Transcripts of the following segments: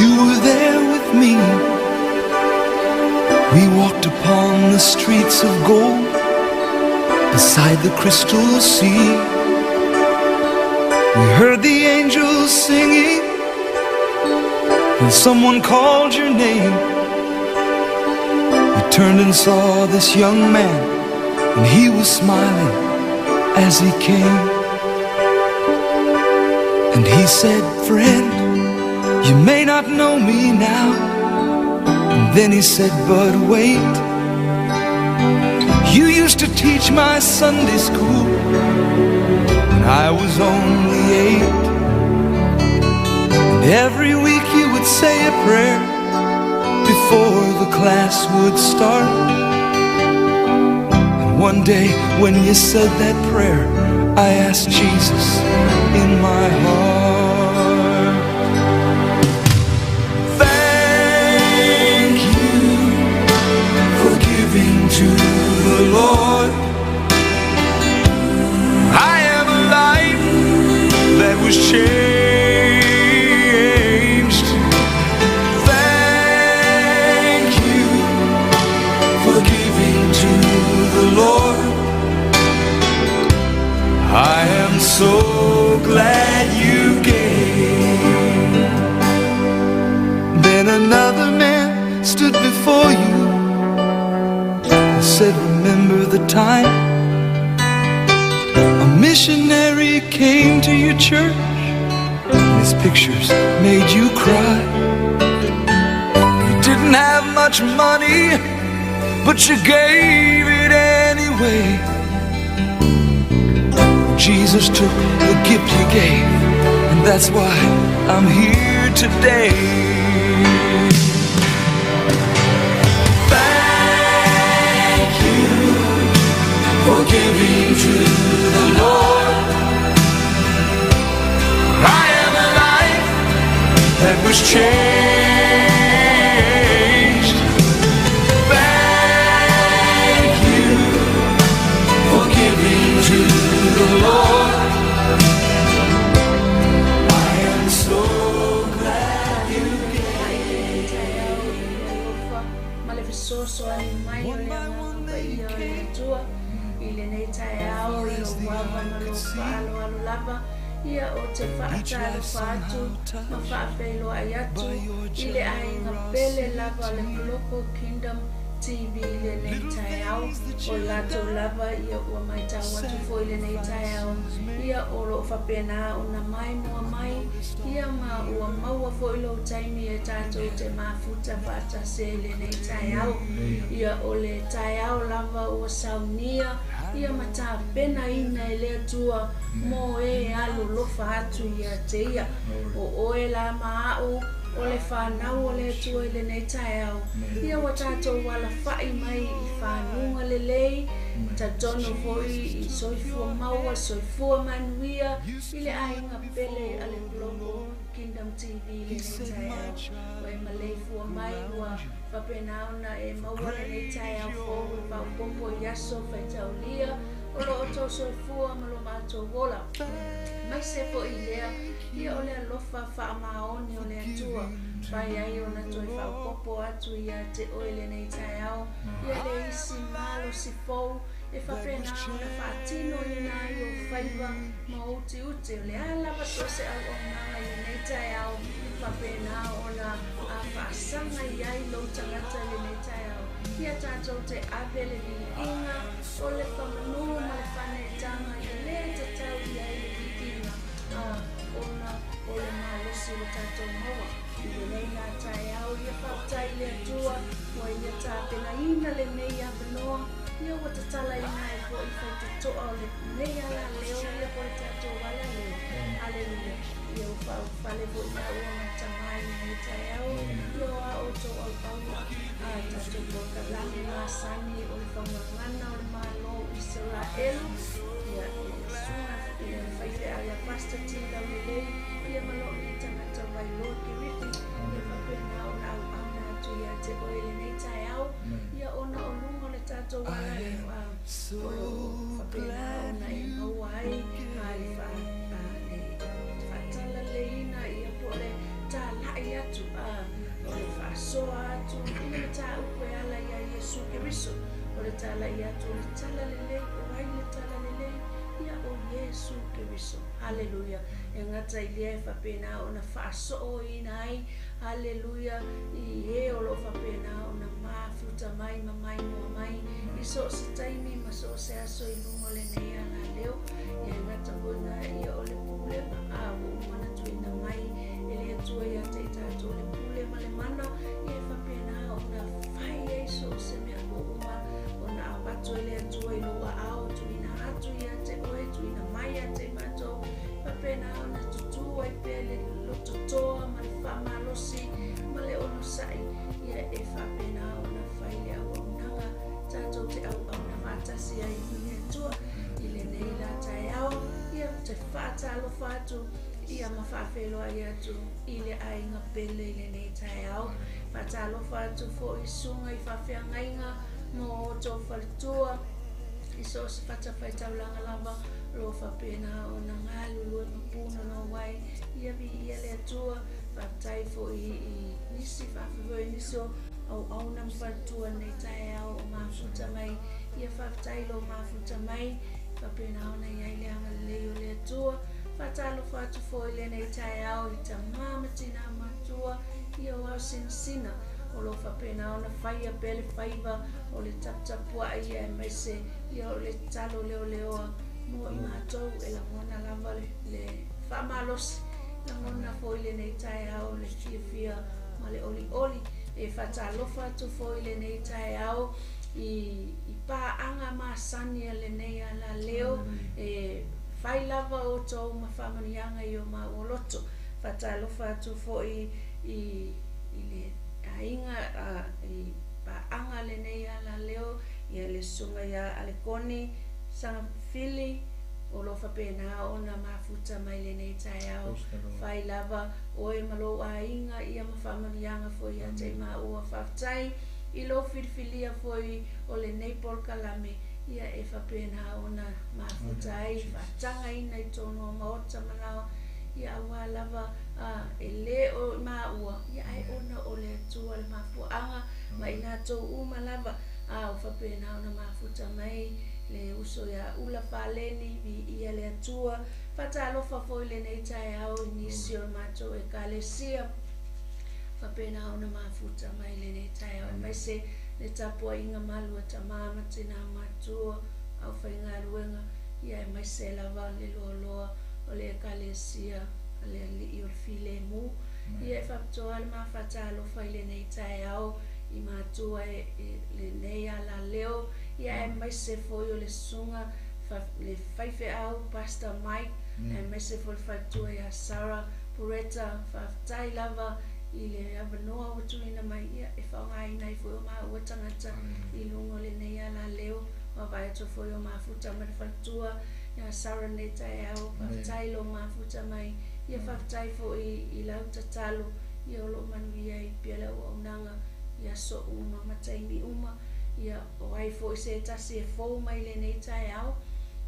You were there with me. We walked upon the streets of gold beside the crystal sea. We heard the angels singing, and someone called your name. You turned and saw this young man, and he was smiling as he came. And he said, "Friend, you may not know me now." And then he said, "But wait. You used to teach my Sunday school when I was only 8. And every week you would say a prayer before the class would start. And one day when you said that prayer, I asked Jesus in my heart." Thank you for giving to the Lord. I am a life that was changed. Thank you for giving to the Lord. I am so glad you gave. Then another man stood before you and said, "Remember the time a missionary came to your church and his pictures made you cry? You didn't have much money, but you gave it anyway. Jesus took the gift you gave, and that's why I'm here today." Thank you for giving to the Lord. I am a life that was changed. Thank you for giving to the Lord. I am so glad you Lenei taeao i le alofa ma le fesoasoani mai o le Agaga Paia o le Atua i lenei taeao i lou ava ma lou faaaloalo lava, ia ou te faatalofa atu ma faafeiloai atu i le aiga pele lava o le Global Kingdom TV i lenei taeao. O latou lava ia ua matau atu foi i lenei taeao, ia o loo faapena ona maimoa mai, ia ma ua maua foi lou taimi e tatou te mafuta faatasi ai i lenei taeao. Ia o le taeao lava ua saunia ia ma tapenaina e le Atua mo e alolofa atu ia te ia. O oe la ma a'u o le fanau o le Atua i lenei taeao, ia ua tatou alafa'i mai i fanuga lelei, talitonu foi i soifua maua, soifua manuia i le aiga pele a le Global Kingdom TV i lenei taeao. Ua e maleifua mai ua faapena ona e maua lenei taeao fou e faaopoopo i aso faitaulia o loo outou soifua ma lo matou ola. Maise foi lea, ia o le alofa faamaoni o le Atua fai ai ona toe faaopoopo atu ia te oe lenei taeao ia le isi malosi fou e faapena ona faatinoina ai ou faiva ma ou tiute. O le a lava so o se auaunaga i lenei taeao faapena ona faasaga i ai lou tagata i lenei taeao, ia tatou te ave le viiga o le faamanu ma le faaneetaga e lē tatau i ai le viiga, ona o le malosi o tatou maua i lenei la taeao. Ia faafetai i le Atua ua ia tapenaina lenei avanoa, ia ua tatalaina ai foʻi faitatoa o lenei alaleo ia po le tatou alaleo. Aleluia. Ia ua faaufale foʻi maua ma tamā i lenei taeao, ia o a outou auauna a tatou polokalame masani o le Faugagana o le Malo o Isaraelu, ia le susuga i le faifeau ia Pastor T Laulelei, ia ma loo nei tagata Vailoa Kerifi, ia faapena ona auauna atu ia te oe i lenei taeao, ia ona o luga o le tatou alaleo a o loo faapena ona e maua ai a le faatalaleiina ia po o le talaʻi. tala'i atu, o le fa'asoa atu i le mataupu e ala iā Iesu Keriso, o le tala'i atu o le tala lelei, o ai le tala lelei? Ia o Iesu Keriso. Haleluia! E gata i lea e faapena ona fa'aso'oina ai, haleluia, i ē o lo'o faapena ona mafuta mai ma maimoa mai i so o se taimi ma so o se aso i luga o lenei alaleo. Ia e gata foi na ia o le pulega a ua uma ona tuuina mai e le Atua ia te i tatou le pule ma le mana, ia e faapena ona fai ai so o se mea ua uma ona avatu e le Atua i lou aao, tuuina atu ia te oe, tuuina mai ia te i matou, faapena ona tutū ai pea le lototoa ma le faamalosi ma le onosai, ia e faapena ona fai le auaunaga tatou te auauna faatasi ai ma le Atua i lenei la taeao. Ia ou te faatalofa atu ia ma faafeiloai atu i le aiga pele i lenei taeao. Faatalofa atu foi i susuga i faafeagaiga ma o outou faletua i so o se fatafaitaulaga lava o lo o faapena ona galulue ma punonou ai. Ia viia le Atua. Faafetai foi i nisi faafefoe nisi o auauna ma faletua i lenei taeao o mafuta mai. Ia faafetai lo mafuta mai, faapena ona i ai le agalelei o le Atua. Faatalofa atu foi i lenei taeao i tamā ma tinā matua, ia o ao sinasina o lo o faapena ona faia pea le faiva o le taputapua'i aemaise ia o le talo leoleoa mo i matou e lagona lava le faamalosi, lagona foi i lenei taeao le fiafia ma le olioli. E faatalofa atu foi i lenei taeao i i paaga masani a lenei alaleo e fai lava outou ma faamanuiaga i o maua loto. Faatalofa atu foi i i le aiga i paaga a lenei alaleo, ia le susuga ia Alekoni Sagafili o lo o faapena ona mafuta mai lenei taeao. Fai lava oe ma lou aiga ia ma faamanuiaga foi ia te i maua. Faafetai i lou filifilia foi o lenei polokalame ia e faapena ona mafuta ai, faatagaina i totonu o maota ma laoa, ia aua lava e le o i maua, ia ae ona o le Atua le mafuaaga ma i latou uma lava a o faapena ona mafuta mai le uso ia Ula Faleni, viia le Atua. Faatalofa foi i lenei taeao i nisi o le matou Ekalesia faapena ona mafuta mai lenei taeao, aemaise le tapuaiga malu a tamā ma tinā matua, aufaigaluega, ia aemaise lava le loaloa o le Ekalesia a le Alii o le Filemu. Ia e faapitoa le ma faatalofa i lenei taeao i matua e lenei alaleo, ia aemaise foi o le susuga le faifeau Pastor Mike, aemaise foi le faletua ia Sarah Pureta. Faafetai lava i le avanoa ua tuuina mai ia e faaaogaina ai foi o maua tagata i luga o lenei alaleo. Vaavaai atu foi o mafuta ma le faletua ia Sarah lenei taeao. Faafetai lou mafuta mai, ia faafetai foi i lau tatalo, ia o loo manuia ai pea le auaunaga i aso uma ma taimi uma. Ia o ai foi se tasi e fou mai lenei taeao,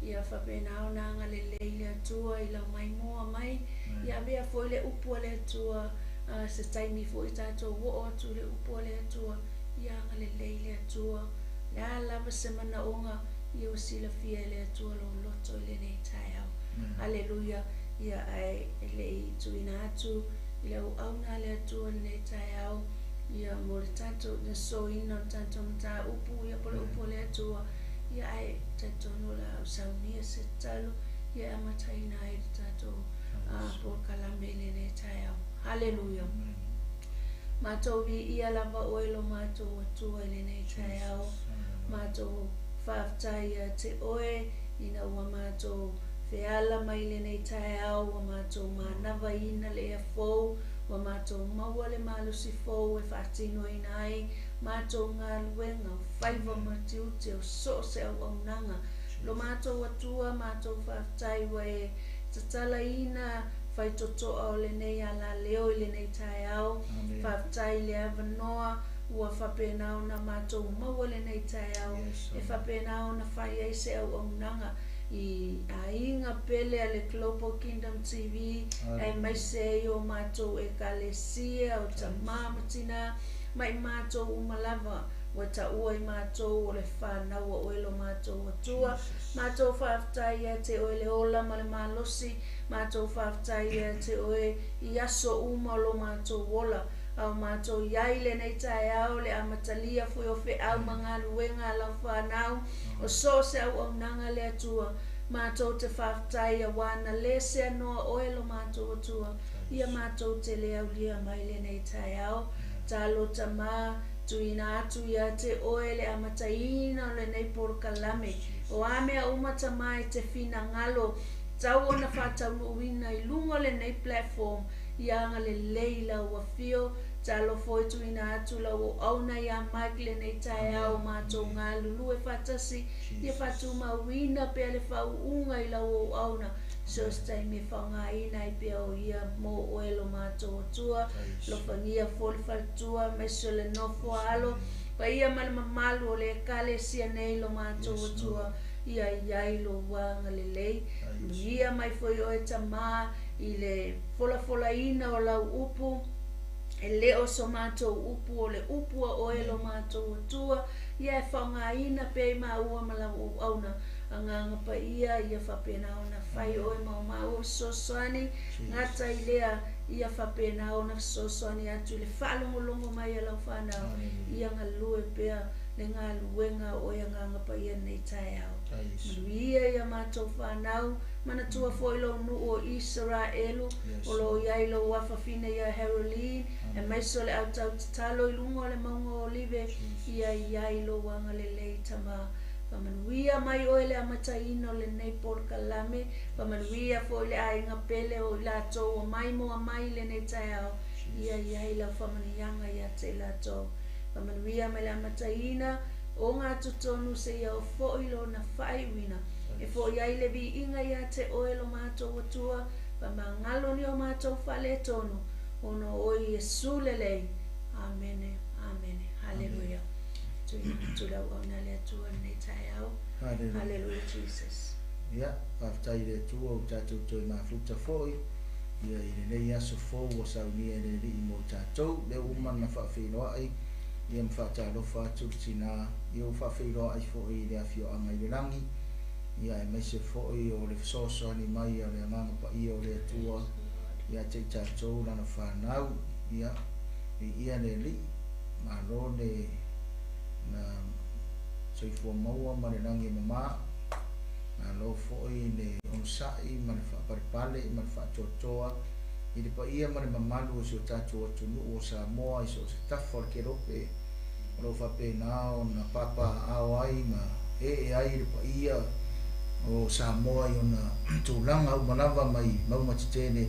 ia faapena ona agalelei le Atua i lau maimoa mai. Ia avea foi le upu a le Atua se taimi foi tatou oo atu i le upu a le Atua. Ia agalelei le Atua, le a lava se manaoga, ia ua silafia e le Atua lou loto i lenei taeao. Aleluia! Ia ae e le i tuuina atu i le auauna a le Atua i lenei taeao, ia mo le tatou sosoina o le tatou mataupu, ia po o le upu a le Atua, ia ae talitonu o le a ou saunia se tatalo ia e amataina ai le tatou polokalame i lenei taeao. Haleluia! Matou viia lava oe lo matou Atua i lenei taeao. Matou faafetai ia te oe ina ua matou feala mai i lenei taeao, ua matou manavaina le ea fou, ua matou maua le malosi fou e faatinoina ai matou galuega o faiva ma tiute o so o se auaunaga. Lo matou Atua, matou faafetai ua e tatalaina faitotoa o lenei alaleo i lenei taeao. Faafetai i le avanoa ua faapena ona matou maua lenei taeao e faapena ona fai ai se auaunaga. I aiga pele a le Global Kingdom TV, aemaise ai o matou Ekalesia, o tamā ma tinā, ma i matou uma lava, ua taua i matou o le fanau a oe lo matou Atua. Matou faafetai ia te oe le ola ma le malosi, matou faafetai ia te oe i aso uma o lo matou ola, a o matou i ai i lenei taeao le amatalia foi o feau ma galuega a lau fanau, o so o se auaunaga le Atua, matou te faafetai auā na le seanoa oe lo matou Atua, ia matou te le aulia mai lenei taeao. Talo Tamā, tuuina atu ia te oe le amataina o lenei polokalame. O a mea uma Tamā e te finagalo, tau ona faataunuuina i luga o lenei platform, ia agalelei i lau afio, talofa oe tuuina atu lau auauna iā Mike lenei taeao matou galulue faatasi, ia faatumauina pea le faauuga i lau auauna, so se taimi e faaaogaina ai pea o ia mo oe lo matou Atua, alofagia foi le faletua aemaise o le nofo a alo, paia ma le mamalu o le Ekalesia nei lo matou Atua, ia i ai lou agalelei. Manuia mai foi oe Tamā i le folafolaina o lau upu, e le o so matou upu, o le upu a oe lo matou Atua, ia e faaaogaina pea i maua ma lau auauna. Agaga Paia, ia faapena ona fai oe ma o maua fesoasoani, gata i lea, ia faapena ona fesoasoani atu i le faalogologo mai a lau fanau, ia galue pea le galuega a oe Agaga Paia lenei taeao. Manuia ia matou fanau, manatua foi lou nuu o Isaraelu, o lo o i ai lou afafine ia Haroline, aemaise o le autau tatalo i luga o le mauga o Olive, ia i ai lou agalelei Tama. Faamanuia mai oe le amataina o lenei polokalame, faamanuia foi le aiga pele o i latou ua maimoa mai i lenei taeao, ia i ai lau faamanuiaga ia te i latou. Faamanuia mai le amataina o ngā totonu seia o foi lona faaiuina, e foi ai le viiga ia te oe lo matou Atua, faamagalo ni o matou faaletonu, ona o oe Iesu lelei. Amene, amene. Haleluia. Tuuina atu le auauna a le Atua i lenei taeao. Haleluia. Haleluia Jesus. Ia, faafetai i le Atua ua tatou toe mafuta foi ia i lenei aso fou ua saunia e le Alii mo tatou. Lea ua uma ona faafeiloai ia ma faatalofa atu le tina, ia ua faafeiloai foi i le afioaga i le lagi, ia aemaise foi o le fesoasoani mai a le Agaga Paia o le Atua ia te i tatou lana fanau. Ia, viia le Alii, malo le na soifua maua ma le lagi e mama. Malo foi le onosai ma le faapalepale ma le faatoatoa i le paia ma le mamalu o si o tatou atunuu o Samoa i so o se tafa o le kelope o lo o faapena ona papaaao ai ma ee ai le paia o Samoa i ona tulaga uma lava mai mauga tetele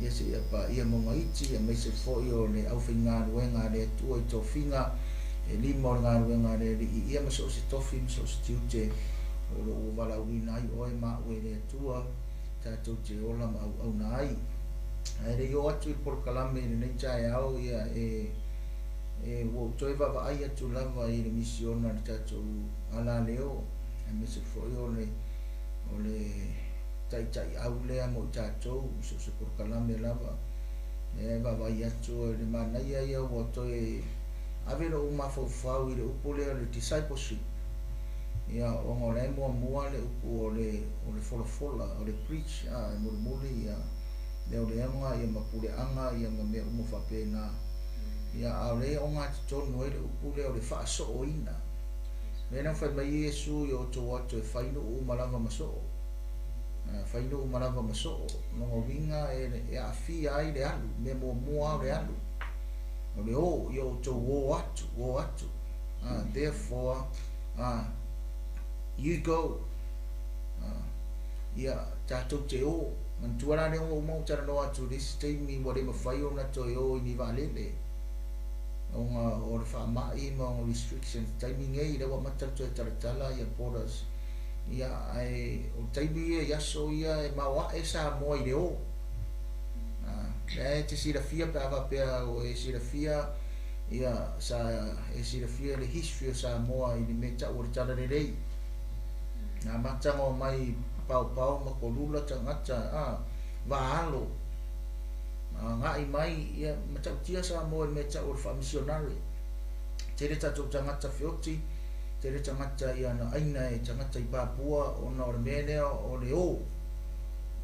ia seia paia mauga iti, aemaise foi o le aufaigaluega a le Atua i tofiga e lima o le galuega a le Alii ia ma so o se tofi ma so o se tiute o lo o ua valaauina ai oe ma au e le Atua tatou te ola ma auauna ai. Ae le i oo atu i le polokalame i lenei taeao, ia e e ua ou toe vaavaai atu lava i le misiona a le tatou alaleo, aemaise foi o le o le taitaiau lea mo i tatou i so o se polokalame lava. E vaavaai atu e le manaia ia ua toe ave lou mafaufau i le upu lea o le discipleship. Ia, ona o la e muamua le upu o le o le folafola, o le preach, a, e mulimuli ia leoleoga ia ma puleaga ia ma mea uma faapena. Ia, a o lea e ogatotonu ai le upu lea o le faasooina. Lea na fai mai Iesu ia outou atu e fai nuu uma lava ma soo. Fai nuu uma lava ma soo. Lona uiga e, e aafia ai le alu, mea muamua o le alu. O le o, ia outou o atu, o atu. Therefore, you go. Ia, tatou te o. Manatua la lea ua uma ou talanoa atu i le isi taimi ua le mafai ona toe o i ni vaalele ona o le faamai ma ona restrictions. Taimi nei lea ua amata ona toe talatala ia borders. Ia, ae o taimi ia i aso ia e maoae Samoa i le o. Lea e te silafia pe a faapea ua e silafia ia sa e silafia le history o Samoa i le mea tau o le Talalelei. Na amata ona omai paopao ma kolula tagata vaalo aga'i mai ia mata'utia Samoa i le mea ta'u o le fa'amisionare. Tele tatou tagata feoti, tele tagata ia na ʻaina e tagata i Papua ona o le mea lea o le ō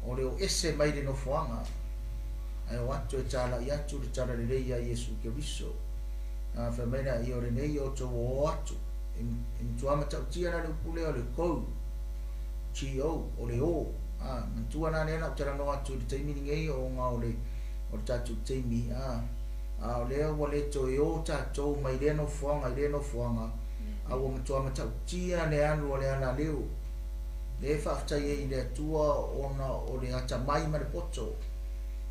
o le o ese mai le nofoaga ae o atu e tala'i atu le tala lelei iā Iesu Keriso. Fai mai laia o lenei o outou ō atu e matuā mata'utia la le upu lea o le go, G-O, o le ō. Manatua la lea la ou talanoa atu i le taimi lenei ona o le o le tatou taimi, a o lea ua le toe ō tatou mai lea nofoaga i lea nofoaga, a ua matuā mata'utia le alu a le alaleo. Lea e faafetai ai i le Atua ona o le atamai ma le poto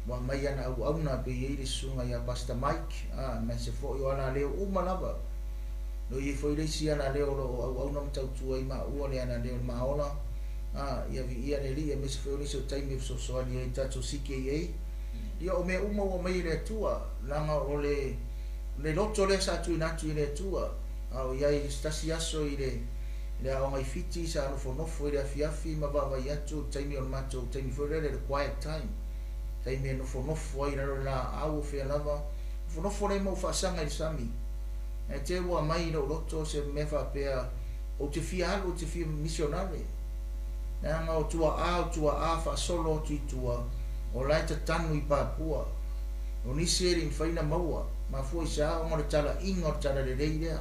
ua aumai ana auauna pe i ai le susuga ia Pastor Mike, aemaise foi o alaleo uma lava. Lo i ai foi le isi alaleo o lo o auauna ma tautua ai maua le alaleo o le Maola, ia viia le Alii, aemaise foi o nisi o taimi e fesoasoani ai i le tatou CKA. Ia o mea uma ua aumai e le Atua, leaga o le le loto lea sa tuuina atu i le Atua, a o i ai i se tasi aso i le le aoga i Fiti sa nofonofo i le afiafi ma vaavaai atu i le taimi o le matou taimi foi lele le quiet time, taimi e nofonofo ai i lalo o le laau o fea lava, nofonofo lea ma ou faasaga i le sami. Ae te ua aumai i lou loto se mea faapea ou te fia alu, ou te fia misionare. Leaga o tua'a, o tua'a faasolo atu i tua, o la e tatanu i Papua. O nisi e le i mafai ona maua, mafua i se a ona o le tala'iga o le talalelei lea.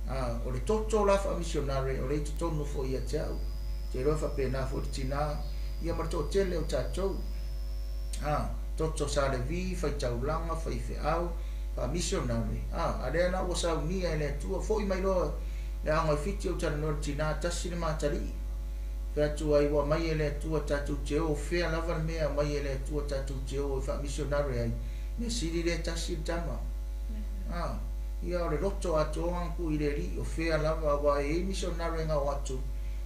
A, o le toto la fa'amisionare o lea i totonu foi ia te a'u. Te iloa e faapena foi le tinā, ia ma le to'atele o tatou. A, toto sa Levi, faitaulaga, faifeau, fa'amisionare, a, a lea la ua saunia e le Atua, fo'i mai loa le aoga i Fiti ou talanoa i le tinā tasi le Matali'i. Fai atu ai ua aumai e le Atua tatou te o fea lava le mea e aumai e le Atua tatou te o e fa'amisionare ai, mea sili lea tasi le tama. A, ia o le loto atoa na tuu i le Alii o fea lava aua e i ai misionare na o atu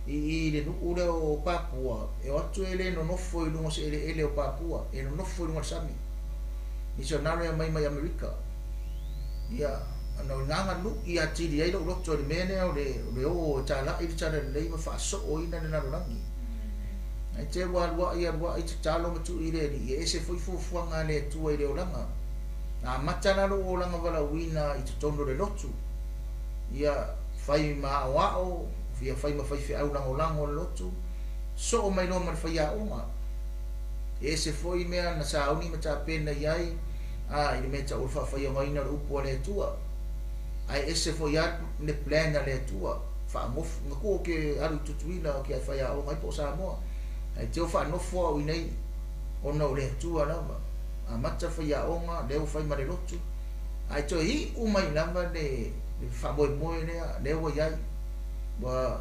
i i le nu'u lea o Papua e o atu e le nonofo i luga o se eleele o Papua, e nonofo i luga o le sami. Misionare aumai mai Amerika. Ia, ona o ina na lu'i atili ai lou loto i le mea lea o le, o le ō e tala'i le talalelei ma fa'aso'oina le lalolagi. Ae te ua alua'i alua'i tatalo ma tu'i i le Alii, e ese foi fuafuaga a le Atua i le olaga. Na amata la lou olaga valaauina i totonu o le lotu. Ia, fai ma aoao, ia fai ma faifeau lagolago o le lotu, so'o mai loa ma le faiaoga. E ese foi mea na sauni ma tapena i ai, ā, i le mea ta'u o le fa'afaiogaina o le upu a le Atua. Ae ese foi lava le plan a le Atua, fa'anofo, na tuu ou te alu i Tutuila ou te faiaoga ai po o Samoa, ae te o fa'anofo a'u i inei ona o le Atua lava. Amata faiaoga, lea ua fai ma le lotu, ae toe i'u mai lava le le fa'amoemoe lea, lea ua i ai. Ua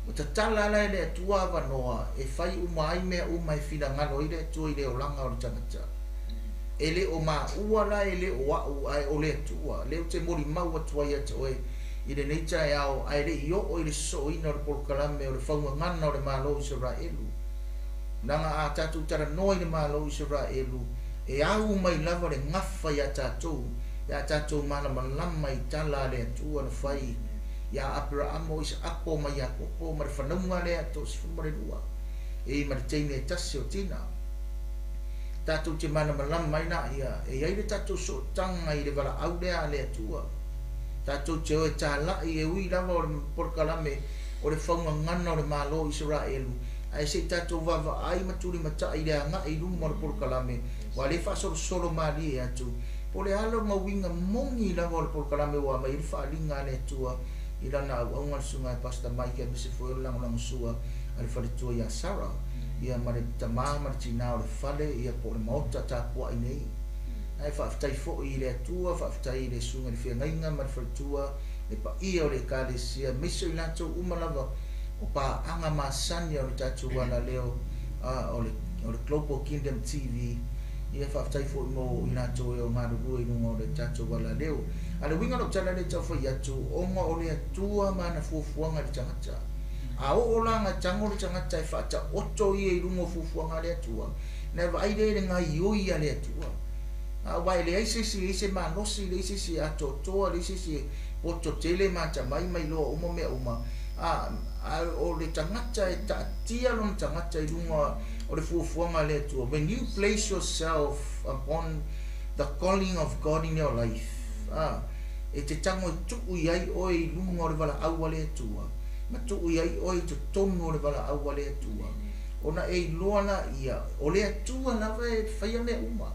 ua tatala la e le Atua avanoa e fai uma ai mea uma e finagalo ai le Atua i le olaga o le tagata. E le o maua la e le o a'u ae o le Atua, lea ou te molimau atu ai ia te oe i lenei taeao ae le i oo i le sosooina o le polokalame o le faugagana o le Malo o Isaraelu. Leaga a tatou talanoa i le Malo o Isaraelu, e au mai lava le gafa iā tatou pe a tatou malamalama i tala a le Atua na fai iā Aperaamo, o Isaako ma Iakopo ma le fanauga lea 12 e i ma le teine e tasi o Tina. Tatou te malamalama ai laia e i ai le tatou sootaga i le valaau lea a le Atua. Tatou te o e tala'i e ui lava o le polokalame o le faugagana o le Malo o Isaraelu, ae se i tatou vaavaai ma tulimata'i i le aga'i i luma o le polokalame, ua le faasolosolo malie atu, po o le a lona uiga moni lava o le polokalame ua aumai ai le faaaliga a le Atua i Lana auauna le Susuga ia Pastor Mike aemaise foi o le lagolagosua a le faletua ia Sarah. Ia ma le tamā ma le tinā o le fale, ia po o le maota tapua'i nei. Ae faafetai foi i le Atua, faafetai i le Susuga i le Feagaiga ma le faletua, le paia o le Ekalesia, aemaise o i latou uma lava o paaga masani o le tatou alaleo o le, o le Global Kingdom TV. Ia faafetai foi mo i latou e o galulue i luga o le tatou alaleo. A o le uiga o lau tala lea e tau fai atu, ona o le Atua ma ana fuafuaga i le tagata. A oo la ina tago le tagata e faataoto ia i luga o fuafuaga a le Atua, ona e vaai lea i le gaoioi a le Atua. Aua e leai se isi e i ai se malosi, leai se isi e atoatoa, leai se isi e poto tele ma atamai ma iloa uma mea uma. A o le tagata e taatia lona tagata i luga o le fuafuaga a le Atua. When you place yourself upon the calling of God in your life, e te tago e tuu i ai oe i luga o le valaau a le Atua, ma tuu i ai oe i totonu o le valaau a le Atua. Ona e iloa laia, o le Atua lava e faia mea uma.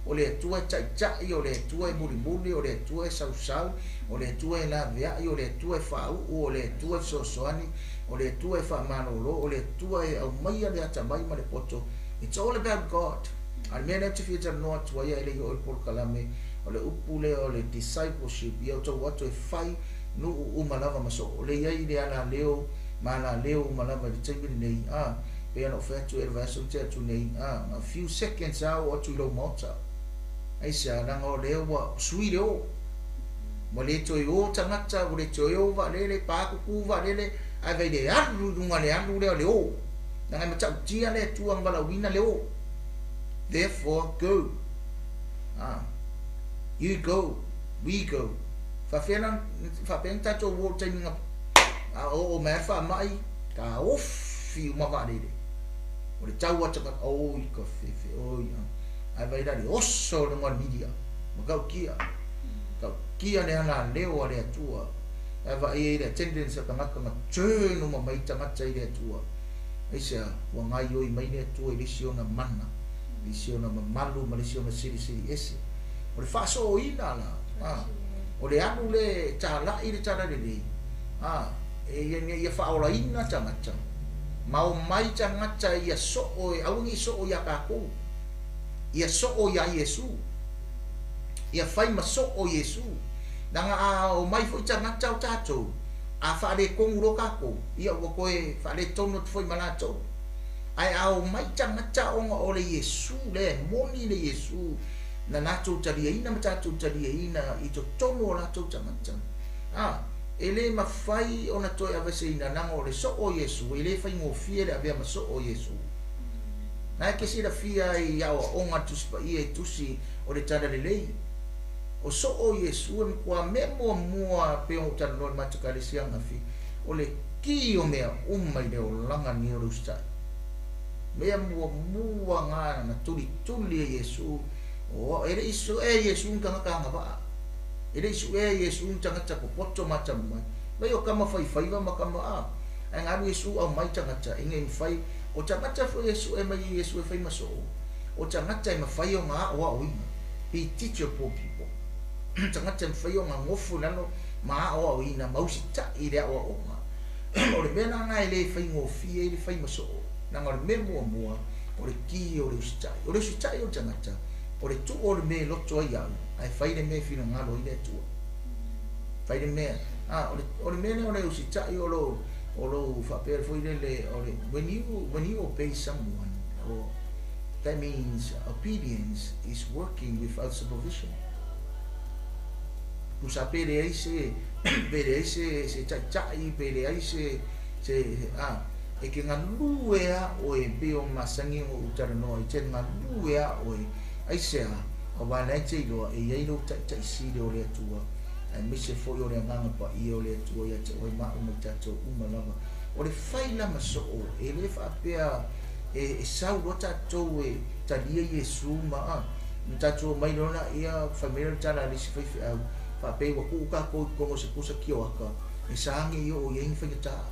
O le Atua e taʻitaʻi, o le Atua e mulimuli, o le Atua e sausau, o le Atua e laveai, o le Atua e faauu, o le Atua e fesoasoani, o le Atua e faamalōlō, o le Atua e aumaia le atamai ma le poto. It's all about God. A o le mea lea ou te fia talanoa atu ai ae le i oo i le polokalame, o le upu lea o le discipleship, ia outou atu e fai nuu uma lava ma soo. O lea e i ai le alaleo ma alaleo uma lava i le taimi lenei, a, pei ona ou fai atu ea i le vaiaso na tea atu nei, a, na o few seconds a oo atu i lou maota. Aisea? Leaga o lea ua sui le o. Ua le toe o tagata, ua le toe o vaalele, pa kuku vaalele, ae vai le alu i luga le alu lea o le o. Leaga e matautia le Atua na valaauina le o. Therefore, go. Ah, you go, we go. Faafefea la, faapea na tatou o i le taimi na oo mai ai le faamai, taofi uma vaalele. O le tau a tagata, oi ka fefe, oi a. Ae vai la le oso i luga o le media, matautia. Matautia le alaleo a le Atua. Ae vaai ai le attendance a tagata na turn uma mai tagata i le Atua. Aisea, ua gaioi mai le Atua i le isi ona mana, le isi ona mamalu ma le isi ona silisili ese. O le faasooina la, a, o le alu le talai le talalelei, a, e ia ina ia faaolaina tagata, ma omai tagata ia soo e aua ne i soo iā tatou, ia soo iā Iesu, ia fai ma soo Iesu. Leaga a omai foi tagata o tatou, a faaletonu loa tatou, ia ua toe faaletonu atu foi ma latou. Ae a omai tagata ona o le Iesu lea e moni le Iesu na latou taliaina ma tatou taliaina i totonu o latou tagata, a, e le mafai ona toe aveseina leaga o le soo o Iesu, e le faigofie le avea ma soo o Iesu. Na e te silafia ai i aoaoga a le Tusi Paia i tusi o le Talalelei, o soo o Iesu e matua mea muamua pei ona ou talanoa i le matou Ekalesia ananafi, o le ki o mea uma i le olaga lenei o le usitai. Mea muamua na na tulituli e Iesu, o, e le i suea e Iesu ni tagata agavaa. E le i suea e Iesu ni tagata popoto ma atamamai. Mai o tama faifaiva ma tama, a, ae na alu Iesu aumai tagata ina ia mafai, o tagata foi e sue mai e Iesu e fai ma soo, o tagata e mafai ona aoaoina, be teachable people, tagata e mafai ona nofo i lalo ma aoaoina ma usitai i le aoaoga. O le mea la lena e le faigofie ai le fai ma soo, leaga o le mea muamua, o le ki o le usitai. O le usitai o le tagata, o le tuu o le mea e loto ai au, ae fai le mea e finagalo ai le Atua. Fai le mea, a, o le mea lea o le usitai o lou, o lou faapea foi lele, o le, when you obey someone, or that means obedience is working without supervision. Tusa pe leai se, pe leai se, se taʻitaʻi, pe leai se, se, a, e ke galue a oe, pei o masani ona ou talanoa ai, te galue a oe, aisea, aua la e te iloa, e i ai lou taʻitaʻi sili o le Atua, aemaise foi o le Agaga Paia o le Atua ia te oe ma au ma i tatou uma lava. O le fai la ma soo, e le faapea e, e sau loa tatou e talia Iesu ma, a, na tatou omai loa laia, fai mai le tala a le isi faifeau, faapea ua tuu tatou i totonu o se pusa kioaka, e sa nei oo i ai ni faigata,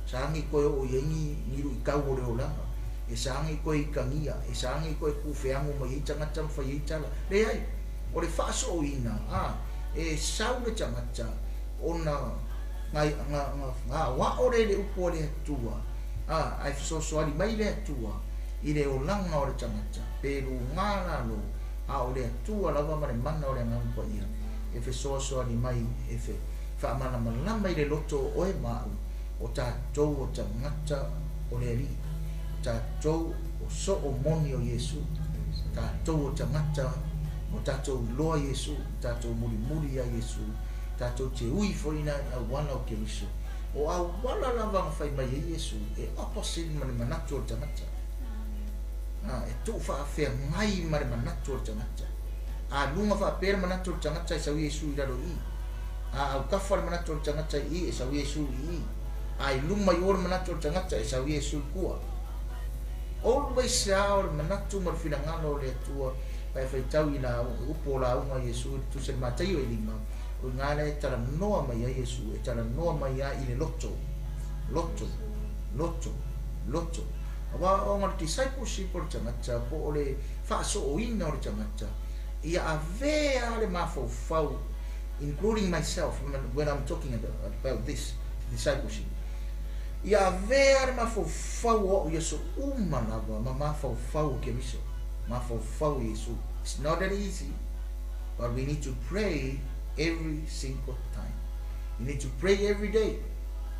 sa nei toe oo i ai ni, ni luitau o le olaga, e sa nei toe itagia, e sa nei toe tuufeago mai ai tagata ma fai ai tala. Leai, o le faasooina, a, e sau le tagata ona na, na, na, na aoao lea i le upu a le Atua, a, ae fesoasoani mai le Atua i le olaga o le tagata, pe lugā lalo, a o le Atua lava ma le mana o le Agaga Paia e fesoasoani mai e fe, faamalamalama i le loto o oe ma au, o tatou o tagata o le Alii, o tatou o soo moni o Iesu, tatou o tagata o tatou iloa Iesu, tatou mulimuli iā Iesu, tatou te ui foi i nā auala o Keriso. O auala lava na fai mai ai Iesu e opposite ma le manatu o le tagata. A, e tuufaafeagai ma le manatu o le tagata. A luga faapea le manatu o le tagata e sau Iesu i lalo i i. A autafa le manatu o le tagata i i e sau Iesu i i. A i luma i o le manatu o le tagata e sau Iesu i tua. Always lava o le manatu ma le finagalo o le Atua pe a faitau i upu o lauga a Iesu i le Tusi a le Mataio e lima, o i ina lea e talanoa mai ai Iesu, e talanoa mai lava i le loto, loto, loto, loto. Aua o le discipleship o le tagata po o le faasooina o le tagata, ia avea le mafaufau, including myself when I'm talking about this discipleship, ia avea le mafaufau o au i aso uma lava ma mafaufau o Keriso, mafaufau o Iesu. It's not that easy, but we need to pray every single time. We need to pray every day.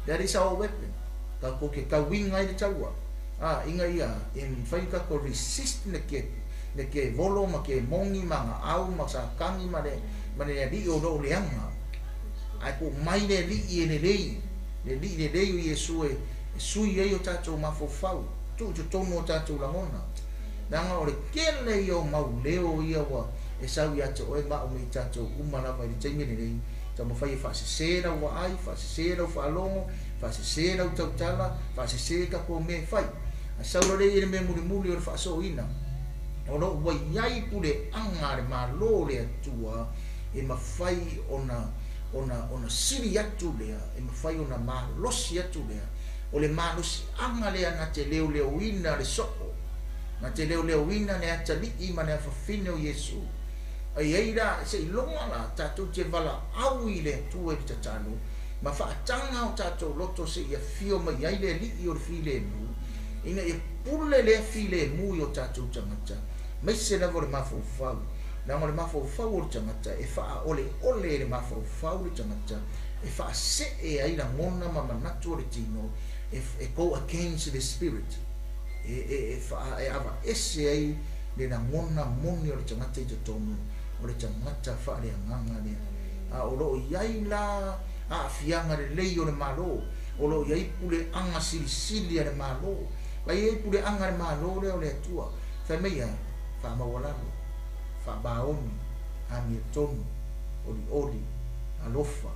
That is our weapon. Tatou ke tauiga ai le taua. A, inga ia, e mafai ona tatou resist le ke, le ke volo ma ke mongi ma ga au ma sakagi ma le, ma le alii o loo leaga. Ae po mai le alii e lelei, le alii lelei o Iesu e, e sui ai o tatou mafaufau, tuu i totonu o tatou lagona. Leaga o le tele ia o mau leo ia ua e sau ia te oe ma au me i tatou uma lava i le taimi lenei, taumafai e faasese lau vaai, faasese lau faalogo, faasese lau tautala, faasese tatou mea e fai. Ae sau lelei i le mea mulimuli o le faasooina, o lo o ua i ai puleaga a le Malo o le Atua e mafai ona ona ona sili atu lea, e mafai ona malosi atu lea. O le malosiaga lea na te leoleoina le soo, na te leoleoina le atalii ma le afafine o Iesu. E i ai la, seiloga la, tatou te valaau i le Atua i le tatalo, ma faataga o tatou loto seia afio mai ai le Alii o le Filemu, ina ia pule lea filemu i o tatou tagata, maise lava o le mafaufau. Leaga o le mafaufau o le tagata, e faaoleole e le mafaufau le tagata, e faasee ai lagona ma manatu o le tino, e, e go against the spirit, e, e, e, faa, e avaese ai le lagona moni o le tagata i totonu o le tagata faaleagaga lea. A o lo o i ai la aafiaga lelei o le Malo, o lo o i ai puleaga silisili a le Malo. Ma i ai puleaga a le Malo lea o le Atua. Fai mai ia, faamaualalo, faabaoni, amiotonu, olioli, alofa.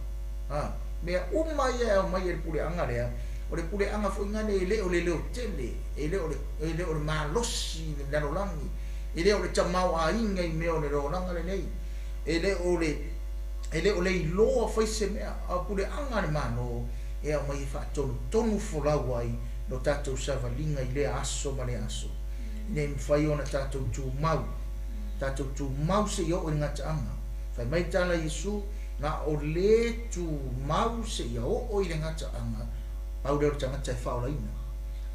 A, mea uma ia e aumai e le puleaga lea, o le puleaga foi lena e le o le leotele, e le o le, e le o le malosi i le lalolagi, e le o le tamaoaiga i mea o le lalolaga lenei, e le o le, e le o le iloa fai se mea, a o puleaga a le Malo e aumai e faatonutonu folau ai lo tatou savaliga i lea aso ma lea aso, ina ia mafai ona tatou tumau, tatou tumau seia oo i le gataaga. Fai mai le tala a Iesu, Na o le tumau seia oo i le gataaga, pau lea o le tagata e faaolaina.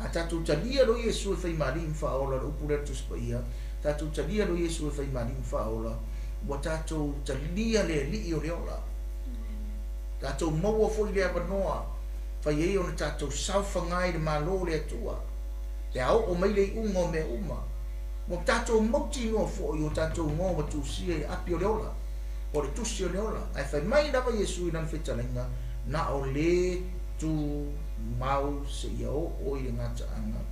A tatou talia loa Iesu e fai ma Alii ma Faaola, le upu lea a le Tusi Paia, tatou talia loa Iesu e fai ma Alii ma Faaola, ua tatou talia le Alii o le ola. Tatou maua foi le avanoa fai ai ona tatou saofaga i le Malo o le Atua, pe a oo mai le iuga o mea uma. Ua tatou mautinoa foi o tatou igoa ua tusia i le api o le ola, po o le tusi o le ola. Ae fai mai lava Iesu i lana fetalaiga, Na o le tumau seia oo i le gataaga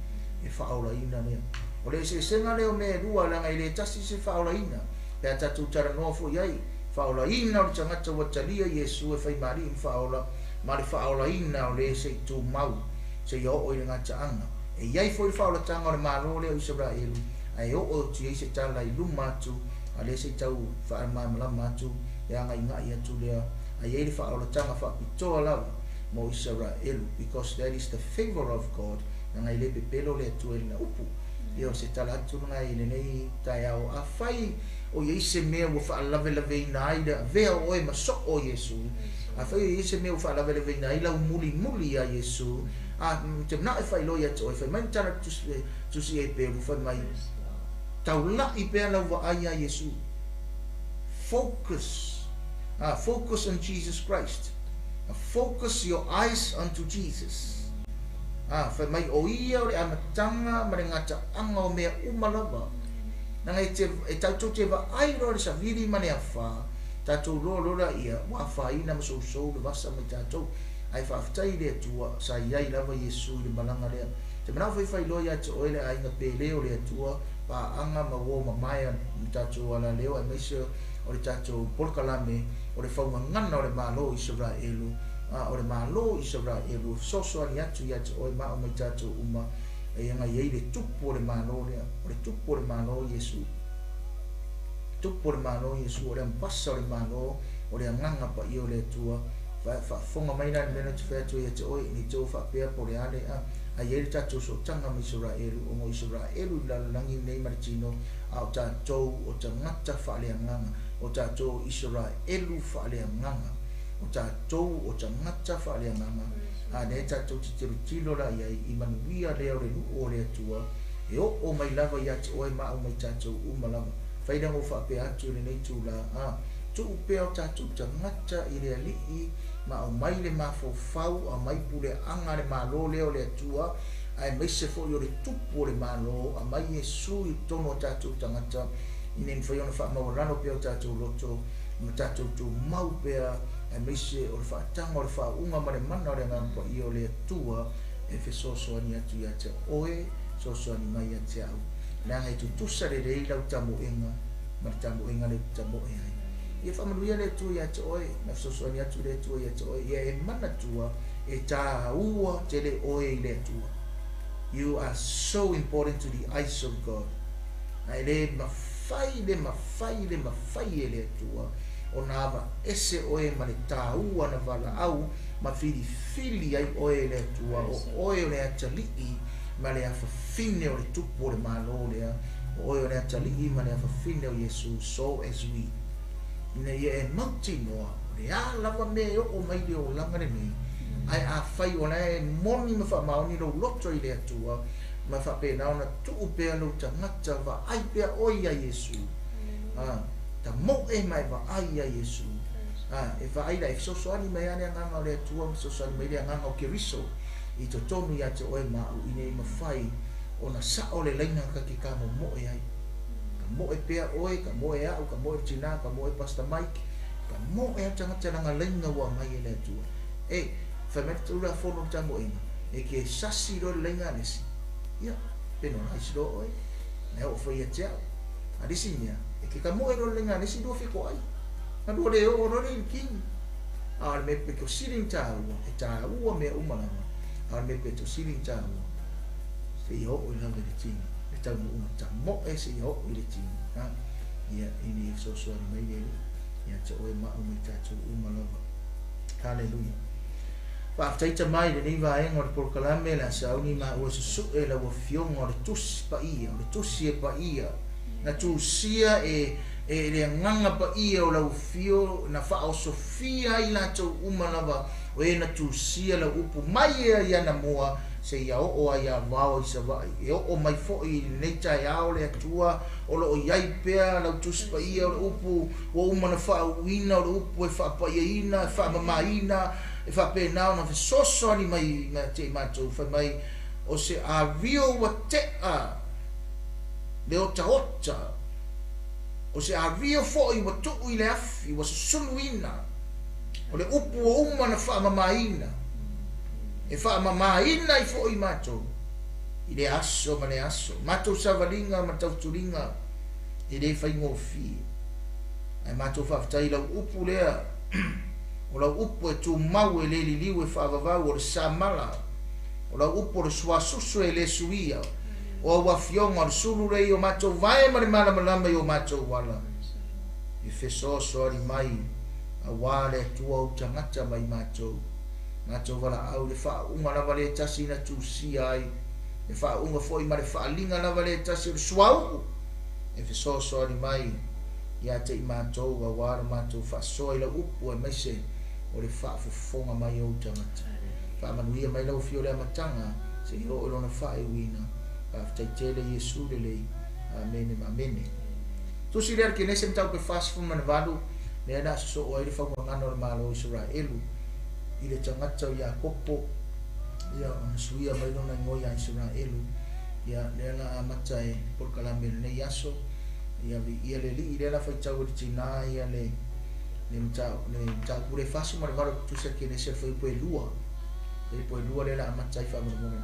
e faaolaina lea. O le eseesega lea o mea e lua, leaga e le tasi se faaolaina, pe a tatou talanoa foi ai, faaolaina o le tagata ua talia Iesu e fai ma Alii ma Faaola, ma le faaolaina o le se i tumau seia oo i le gataaga. E i ai foi le faaolataga o le Malo lea o Isaraelu, ae oo atu i ai se tala i luma atu, a lea se i tau faamalamalama atu le agaigai atu lea, a i ai le faaolataga faapitoa lava mo Isaraelu, because that is the favour of God, leaga e le pepelo le Atua i lana upu. Ia o se tala atu lena i lenei taeao, afai o i ai se mea ua faalavelaveina ai le avea o oe ma soo o Iesu, afai o i ai se mea ua faalavelaveina ai lau mulimuli iā Iesu, a te manao e faailoa ia te oe, fai mai le tala a le Tusi Heperu, fai mai, Taula'i pea lau vaai iā Iesu. Focus, a, focus on Jesus Christ. Focus your eyes onto Jesus. A, fai mai, o ia o le amataga ma le gataaga o mea uma lava. Leaga e te, e tatou te vaai loa i le savili ma le afa, tatou loa loa laia, ua afaina ma sousou le vasa mai tatou. Ae faafetai i le Atua, sa i ai lava Iesu i le malaga lea. Te manao faifai loa ia te oe le aiga pele o le Atua, paaga ma uo mamae a le tatou alaleo aemaise o le tatou polokalame o le faugagana o le Malo o Isaraelu. A o le Malo o Isaraelu e fesoasoani atu ia te oe ma au ma i tatou uma, e aga i ai le Tupu o le Malo lea. O le Tupu o le Malo o Iesu. Tupu o le Malo o Iesu, o le Ambasa o le Malo, o le Agaga Paia o le Atua. Faafofoga mai la i le mea lea ou te fai atu ai ia te oe, ne i te i ua faapea po o le a le a, a i ai le tatou sootaga ma Isaraelu, ona o Isaraelu i le lalolagi lenei ma le tino, a o tatou o tagata faaleagaga, o tatou o Isaraelu faaleagaga, o tatou o tagata faaleagaga, a lea tatou te tilotilo la i ai i manuia lea o le nuu o le Atua, e oo mai lava ia te oe ma au ma i tatou uma lava. Fai lea ona ou faapea atu i lenei itula, a, tuu pea o tatou tagata i le Alii ma aumai le mafaufau, aumai puleaga a le Malo lea o le Atua, aemaise foi o le Tupu o le Malo, aumai Iesu i totonu o tatou tagata, ina ia mafai ona faamaualalo pea o tatou loto ma tatou tumau pea, aemaise o le faataga o le faauuga ma le mana o le Agaga Paia o le Atua e fesoasoani atu ia te oe, fesoasoani mai ia te au, leaga e tutusa lelei lau tamoega ma le tamoega lea ou te tamoe ai. Ia faamanuia le Atua ia te oe, na fesoasoani atu le Atua ia te oe, ia e manatua e tāua tele oe i le Atua. You are so important to the eyes of God. A e le mafai, le mafai, le mafai e le Atua ona aveese oe ma le tāua na valaau ma filifili ai oe e le Atua, o oe o le atalii ma le afafine o le Tupu o le Malo lea, o oe o le atalii ma le afafine o Iesu, so as we. Ina ia e mautinoa, o le a lava mea e oo mai i le olaga lenei, ae afai o la e moni ma faamaoni lou loto i le Atua, ma faapena ona tuu pea lou tagata, vaai pea oe iā Iesu. A, tamoe ma e vaai iā Iesu. A, e vaai la, e fesoasoani mai lava le Agaga o le Atua ma fesoasoani mai le Agaga o Keriso i totonu ia te oe ma au, ina ia mafai ona sao le laina ka ke kamomoe ai. Ka moe pea oe, ka moe au, ka moe le tinā, ka moe Pastor Mike, ka moe au tagata langa laina ua aumai e le Atua. E, fai mai le Tulafono o le tamoega, e ke sasi loa le laina a le isi, ia, penalize loa oe, na e oo foi ia te au. A le isi mea, e ke ka moe loa le laina a le isi lua fetoai, na lua le oo loa lea i le kini. A o le mea pito sili ona taua, e taua mea uma lava, a o le mea pito sili ona taua, seia oo i lalo i le tino, le taunuuga tamoe seia oo i le tino. Ha? Ia, ina ia fesoasoani mai le Alii ia te oe ma au ma i tatou uma lava. Haleluia. Faafetai Tama i lenei vaega o le polokalame le a sauni maua susu'e lau Afioga o le Tusi Paia, o le Tusi e Paia, na tusia e, e le Agaga Paia o lau Afio, na faaosofia ai latou uma lava o e na tusia lau upu mai ea i anamua seia oo ai ia vao i Savaii. E oo mai foi i lenei taeao le Atua o lo o i ai pea lau Tusi Paia o le upu ua uma ona faauuina, o le upu e faapaiaina, e faamamaina, e faapena ona fesoasoani mai ia te i matou, fai mai, o se ario ua te'a le otaota, o se ario foi ua tuu i le afi, ua susuluina, o le upu ua uma ona faamamaina, e faamamaina ai foi matou i lea aso ma lea aso. Matou savaliga ma tautuliga e le faigofie, ae matou faafetai i lau upu lea, o lau upu e tumau e le liliu e faavavau, o le samala, o lau upu o le suasusu e le suia, o au afioga o le sulu lea i o matou vae ma le malamalama i o matou ala, e fesoasoani mai auā le Atua ou tagata ma i matou. Matou valaau i le faauuga lava le tasi na tusia ai, le faauuga foi ma le faaliga lava le tasi o le suauu e fesoasoani mai ia te i matou auā lo matou faasoa i lau upu aemaise o le faafofoga mai o ou tagata. Faamanuia mai lau Afio le amataga seia oo i lona faaiuina. Faafetai tele Iesu lelei. Amene ma amene. Tusi lea le Kenese mataupu e 48, lea na sosoo ai le faugagana o le Malo o Isaraelu i le tagata o Iakopo, ia ona suia mai lona igoa ia Isaraelu, ia lea la amata e polokalame i lenei aso, ia viia le Alii, lea la faitau e le tinā ia le le mataupu le 48 tutusa le Kenese o le fuaiupu e lua, fuaiupu e lua lea la amata ai faamolemole.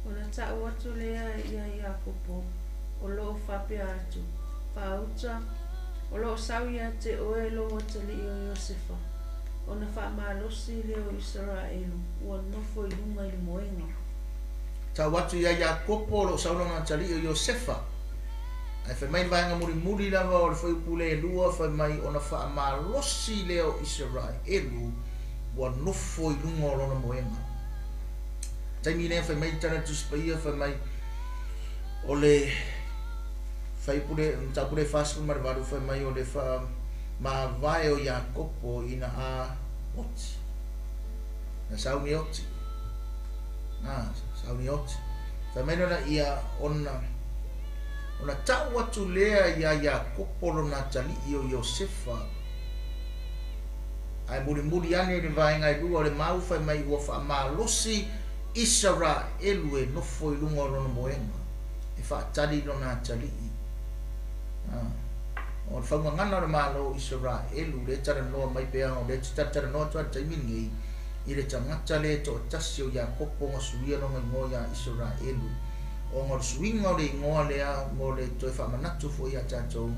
Ona ta'u atu lea ia Iakopo, o lo o faapea atu, Faauta, o lo o sau ia te oe lou atalii o Iosefa. Ona faamalosi lea o Isaraelu ua nofo i luga i le moega. Tau atu ia Iakopo o lo o sau lona atalii o Iosefa. Ae fai mai le vaega mulimuli lava o le fuaiupu le lua, fai mai ona faamalosi lea o Isaraelu ua nofo i luga o lona moega. Taimi lea fai mai le tala a le Tusi Paia fai mai o le fuaiupu le mataupu le 48 fai mai o le faamavae o Iakopo ina a oti. Na sauni oti. Na sauni oti. Fai mai lona ia ona ona tau atu lea ia Iakopo lona atalii o Iosefa. Ae mulimuli ane i le vaega e lua o le mau fai mai ua faamalosi Isaraelu e nofo i luga o lona moega e faatali lona atalii. O le faugagana o le Malo o Isaraelu lea e talanoa mai pe ana o lea e te talatalanoa atu lava i le taimi lenei i le tagata lea e toatasi o Iakopo na suia lona igoa ia Isaraelu ona o le suiga o le igoa lea mo le toe faamanatu foi ia tatou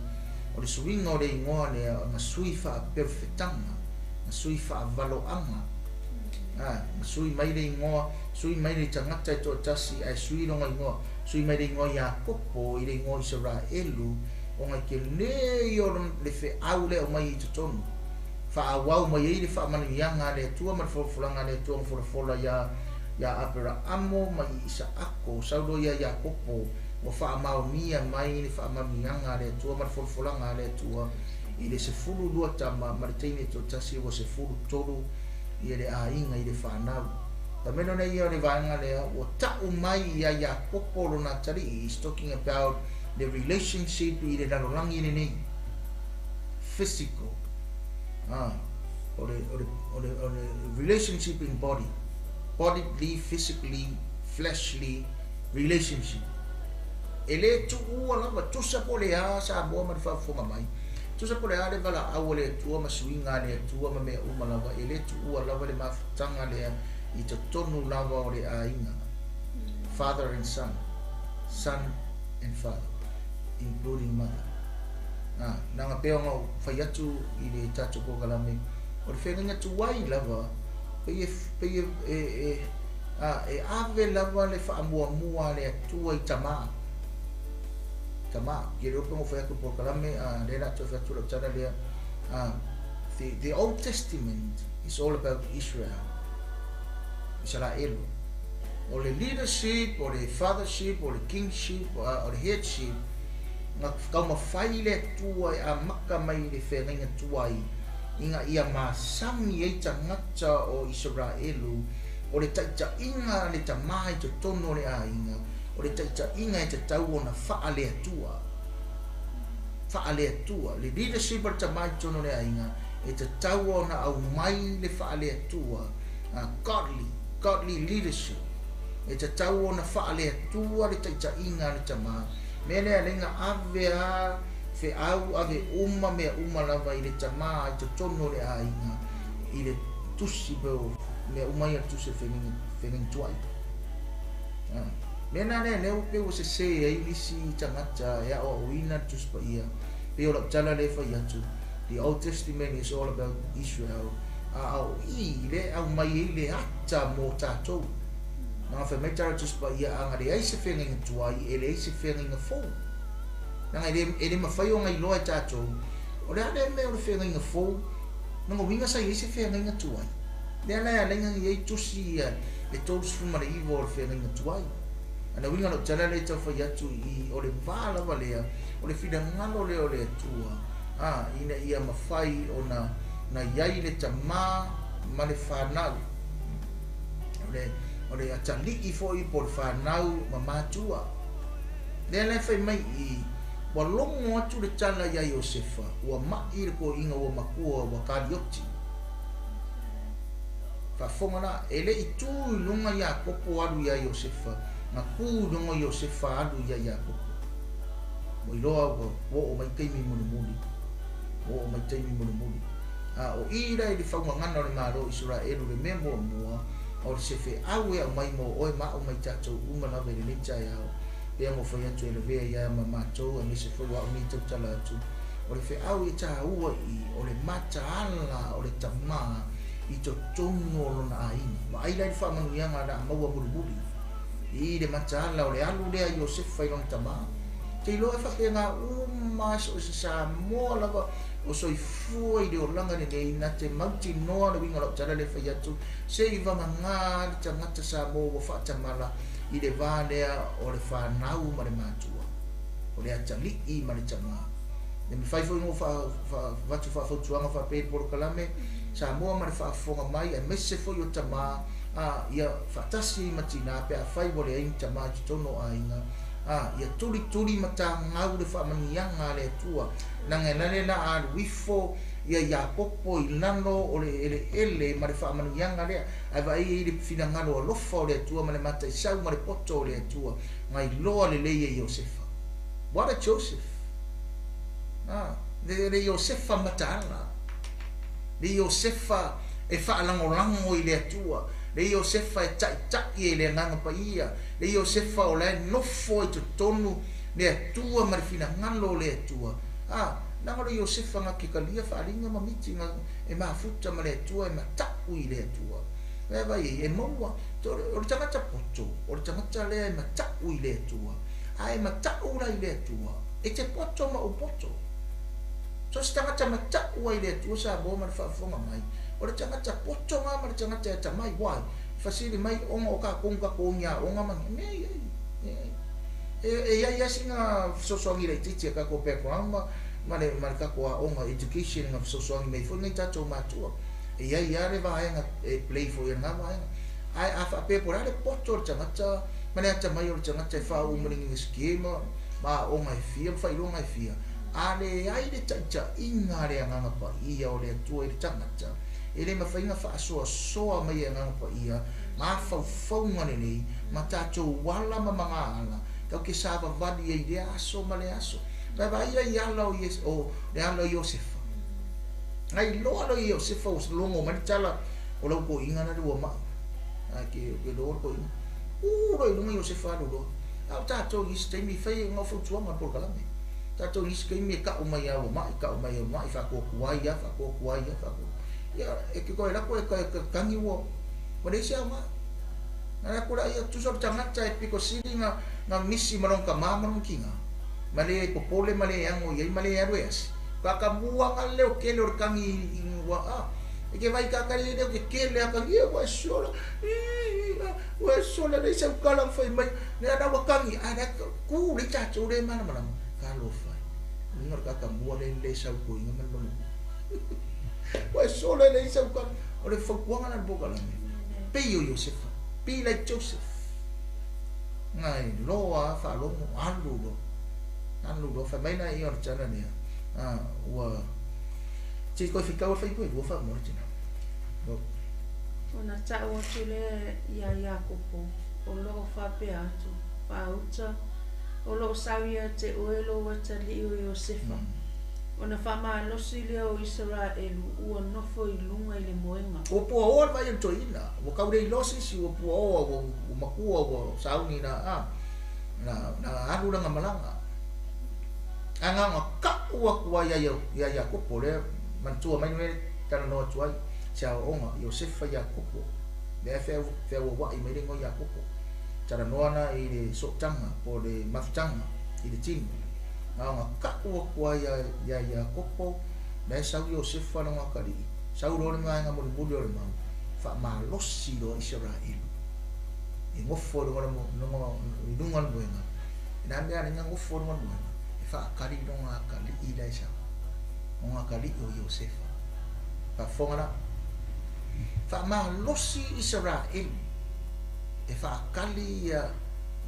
o le suiga o le igoa lea na sui faaperefetaga na sui faavaloaga na sui mai le igoa sui mai le tagata e toatasi ae sui lona igoa sui mai le igoa Iakopo i le igoa Isaraelu ona i tele ia o le feau lea e aumai i totonu faaauau mai ai le faamanuiaga a le Atua ma le folafolaga a le Atua na folafola ia ia Aperaamo ma i Isaako sau loa ia Iakopo ua faamaonia mai le faamanuiaga a le Atua ma le folafolaga a le Atua i le 12 tama ma le teine e toatasi ua 13 ia le aiga i le fanau. Fai mai lona ia o le vaega lea ua tau mai ia Iakopo lona atalii is talking about the relationship i le lalolagi lenei physical o le, o le, o le, o le relationship in body bodily physically fleshly relationship e le tuua lava tusa po o le a Samoa ma le faafofoga mai tusa po o le a le valaau a le Atua ma suiga a le Atua ma mea uma lava e le tuua lava le mafutaga lea i totonu lava o le aiga father and son son and father including mother leaga pei ona ou fai atu i le tatou polokalame o le feagaiga tuai lava pei e pei e e, e a, e ave lava le faamuamua a le Atua i tamā tamā ke le ope fai atu polokalame a le la toe fai atu lau tala lea the Old Testament is all about Israel Isaraelu o le leadership o le fathership o le kingship o le headship na taumafai le Atua e amata mai i le feagaiga tuai ina ia masani ai tagata o Isaraelu o le taitaiga a le tamā i totonu o le aiga o le taitaiga e tatau ona faaleatua faaleatua le leadership a le tamā i totonu o le aiga e tatau ona aumai le faaleatua godly godly leadership e tatau ona faaleatua le taitaiga a le tamā mea lea lenga ave a feau ave uma mea uma lava i le tamā i totonu o le aiga i le tusi pe o mea uma ia tusi feagaiga tuai mea na lea lea pe ua sese ai nisi tagata e aoaoina le Tusi Paia pei o lau tala lea e fai atu the Old Testament is all about Israel a o i le aumai ai le ata mo tatou na fai mai tala Tusi Paia a leai se feagaiga tuai e leai se feagaiga fou leaga e le mafai ona iloa e tatou o le a lea mea o le feagaiga fou na uiga sa i ai se feagaiga tuai lea la e ala ai ona i ai tusi ia le 39 o le feagaiga tuai ana uiga lau tala lea e tau fai atu i o le vā lava lea o le finagalo lea o le Atua ina ia mafai ona na i ai le tamā ma le fanau o le atalii foi po o le fanau ma matua lea la e fai mai i ua logo atu le tala ia Iosefa ua mai le toeaina ua matua ua kalioti faafofoga la e le i tu i luga Iakopo alu ia Iosefa na tu i luga Iosefa alu ia Iakopo ua iloa ua oo mai taimi mulimuli ua oo mai taimi mulimuli o i la i le faugagana o le Malo o Isaraelu le mea muamua o le se feau e aumai mo oe ma au mai tatou uma lava i lenei taeao pea mo fai atu e lavea ia ma matou aemaise foi ua au nei tautala atu o le feau e taua i o le mataala o le tamā I totonu o lona aiga. Vaai la i le faamanuiaga na maua mulimuli i le mataala o le alu lea a Iosefa i lona tamā. Ou te iloa e faapena uma lava so o se Samoa lava o soifua i le olaga lenei na te mautinoa le uiga o lau tala lea e fai atu, se i vagagā le tagata Samoa ua faatamala i le va lea o le fanau ma le matua, o le atalii ma le tamā. E mafai foi ona ou avatu faafautuaga faapea i le polokalame Samoa ma le faafofoga mai aemaise foi o tamā, ā, ia faatasi ai ma tinā pe afai ua leai ni tamā i totonu o aiga, ā, ia tulituli ma tagau le faamanuiaga a le Atua, leaga e lale la a alu ifo ia Iakopo i lalo o le eleele ma le faamanuiaga lea, ae vaai ai i le finagalo alofa o le Atua ma le mataisau ma le poto o le Atua, na iloa lelei e Iosefa. What a Joseph! Ā, le Iosefa mataala, le Iosefa e faalagolago i le Atua, le Iosefa e taita'i e le Agaga Paia, le Iosefa o la e nofo ai totonu le Atua ma le finagalo o le Atua. Ā, leaga o le Iosefa na ke kalia faaaliga ma miti na e mafuta ma le Atua, e mata'u i le Atua. Lea vai ai, e maua, o le tagata poto, o le tagata lea e mata'u i le Atua. A e mata'u la i le Atua, e te poto ma ou poto. So se tagata mata'u ai i le Atua Samoa ma le faafofoga mai, o le tagata poto nga ma le tagata e atamai. Why? Fasili mai ona o kakou na kakou ni aoga ma ni mea i ai. E, e iai lava sina fesoasoani laitiiti a kakou background ma, ma le, ma le kakou aoga education na fesoasoani mai foi nai tatou matua. E iai lava le vaega e play foi e lena vaega. Ae a faapea po o le a le poto o le tagata ma le atamai o le tagata e faauu ma le universite ma, ma aoga e fia ma faailoga e fia, a leai le taitaiga a le Agaga Paia o le Atua i le tagata, e le mafai ona faasoasoa mai e Agaga Paia mafaufauga lelei ma tatou ala ma magaala tatou te savavali ai i lea aso ma lea aso. Ma e vaai ai i ala o Iesu, o le ala o Iosefa. Na iloa loa e Iosefa ua logo mai le tala o lau toeaina lale ua mai. Ae ke, ke loa le toeaina. Ū loa i luga Iosefa alu loa. A o tatou i isi taimi e fai ai fautuaga i le polokalame. Tatou i isi taimi e ka'u mai a ua ma'i, ka'u mai a ua ma'i, faatuatua ai a, faatuatua ai a, faatuatua. Ia, e te toe alu atu e tagi ua, ua leai se aoga. Na alu atu laia, tusa o le tagata e pito sili na, na misi ma lona tamā ma lona tinā, ma le popole ma le ano i ai ma le alu e asi. Kaka mua na leo tele o le tagi i ua, a, e te vai kaka le leo te tele a tagi, e ua e sola, ii, a, ua e sola leai sau tala na fai mai, lea la ua tagi, a lea ku le tatou le malamalama, talofa e, uiga o le kaka mua le le sau toeaina ma le lona ua e sola leai sau tala. O le fautuaga la le polokalame, pei o Iosefa, be like Joseph. Na iloa a faalogo, alu loa, alu loa, fai mai laia o le tala lea, a, ua, se i toe fitau le faitu e lua faamoa le tina. Go. Ona ta'u atu lea iā Iakopo, o lo'o faapea atu, Faauta, o lo'o sau ia te oe lou atalii o Iosefa. Ona faamalosi lea o Isaraelu ua nofo i luga i le moega. Ua puaoa le vaai o le toeaina, ua tau le iloa se isi, ua puaoa, ua matua, ua sauni na, a, na, na alu lana malaga. Ae na ona ka'u atu ai ia, ia Iakopo, lea manatua mai le mea lea talanoa atu ai, se aoaoga, Iosefa Iakopo, lea e feau, feauaua'i mai le igoa Iakopo. Talanoa ana i le sootaga po o le mafutaga i le tino. Na ona ka'u atu ai ia Iakopo, la e sau Iosefa lona atalii, sau loa le vaega mulimuli o le mau, faamalosi loa Isaraelu e nofo i luga o le i luga o le moega. E le a mea alai na nofo i luga o le moega, e faatali lona atalii la e sau, lona atalii o Iosefa. Faafofoga la. Faamalosi Isaraelu e faatali ia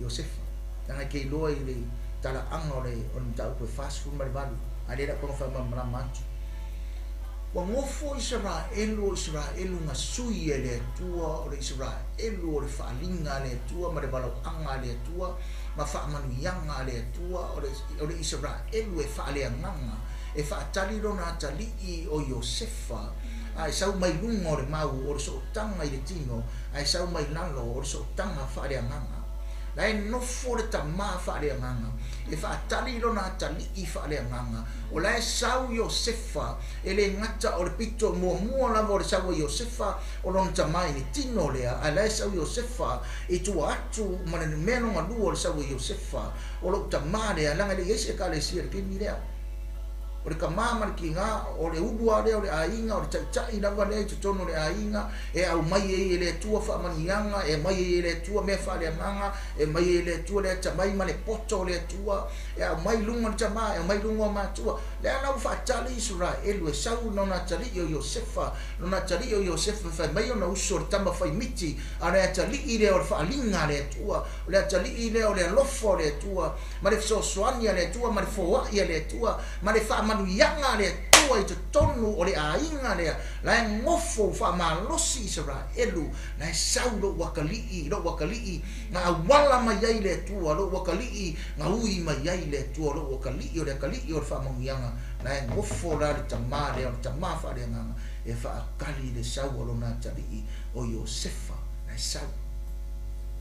Iosefa, leaga e te iloa i le talaaga o le o le mataupu e 48, a lea la toe faamalamalama atu. Ua nofo Isaraelu o Isaraelu na sui e le Atua, o le Isaraelu o le faaaliga a le Atua ma le valaauaga a le Atua ma faamanuiaga a le Atua, o le o le Isaraelu e faaleagaga, e faatali lona atalii o Iosefa, a e sau mai luga o le mau o le sootaga i le tino, a e sau mai lalo o le sootaga faaleagaga. La e nofo le tamā faaleagaga e faatali i lona atalii faaleagaga. O la e sau Iosefa, e le gata o le pito muamua lava o le sau a Iosefa o lona tamā i le tino lea, ae la e sau Iosefa i tua atu ma le mea lona lua o le sau a Iosefa, o lou tamā lea, leaga e le i ai se Ekalesia i le taimi lea. O le tamā ma le tiga, o le ulu lava lea o le aiga, o le taitai lava lea i totonu o le aiga, e aumai ai e le Atua faamanuiaga, e aumai ai e le Atua mea faaleagaga, e aumai ai e le Atua le atamai ma le poto o le Atua, e aumai i luga o le tamā, e aumai i luga o matua. Lea la ua faatali Isaraelu e sau lona atalii o Iosefa, lona atalii o Iosefa e fai mai ona uso o le tama faimiti, a o le atalii lea o le faaaliga a le Atua, o le atalii lea o le alofa o le Atua, ma le fesoasoani a le Atua, ma le foai a le Atua, ma le faamanuiaga a le Atua i totonu o le aiga lea, la e gofo faamalosi Isaraelu, la e sau lou atalii, lou atalii na auala mai ai le Atua, lou atalii na ui mai ai le Atua, lou atalii o le atalii o le faamanuiaga, la e gofo la le tamā lea, o le tamā faaleagaga, e faatali le sau a lona atalii o Iosefa, la e sau.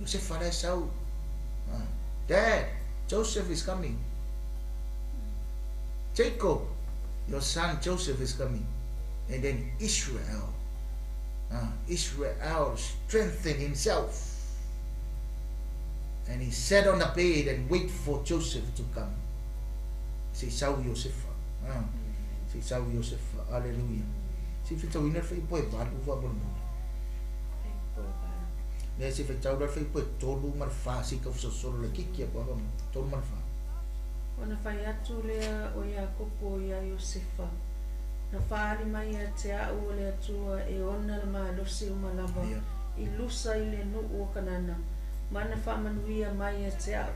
Iosefa la e sau. Dad, Joseph is coming. Jacob, your son Joseph is coming. And then Israel, Israel strengthened himself. And he sat on the bed and wait for Joseph to come. Se i sau Iosefa. Se i sau Iosefa. Aleluia. Se i faitauina le fuaiupu e 8 faamolemole. Lea se i faitau la le fuaiupu e 3 ma le 4 se i tau fesolosolo laitiiti atu lava 3 ma le 4. Ona fai atu lea o Iakopo iā Iosefa, Na faaali mai ia te a'u o le Atua e ona le malosi uma lava i Lusa i le nuu o Kanana, ma na faamanuia mai ia te a'u.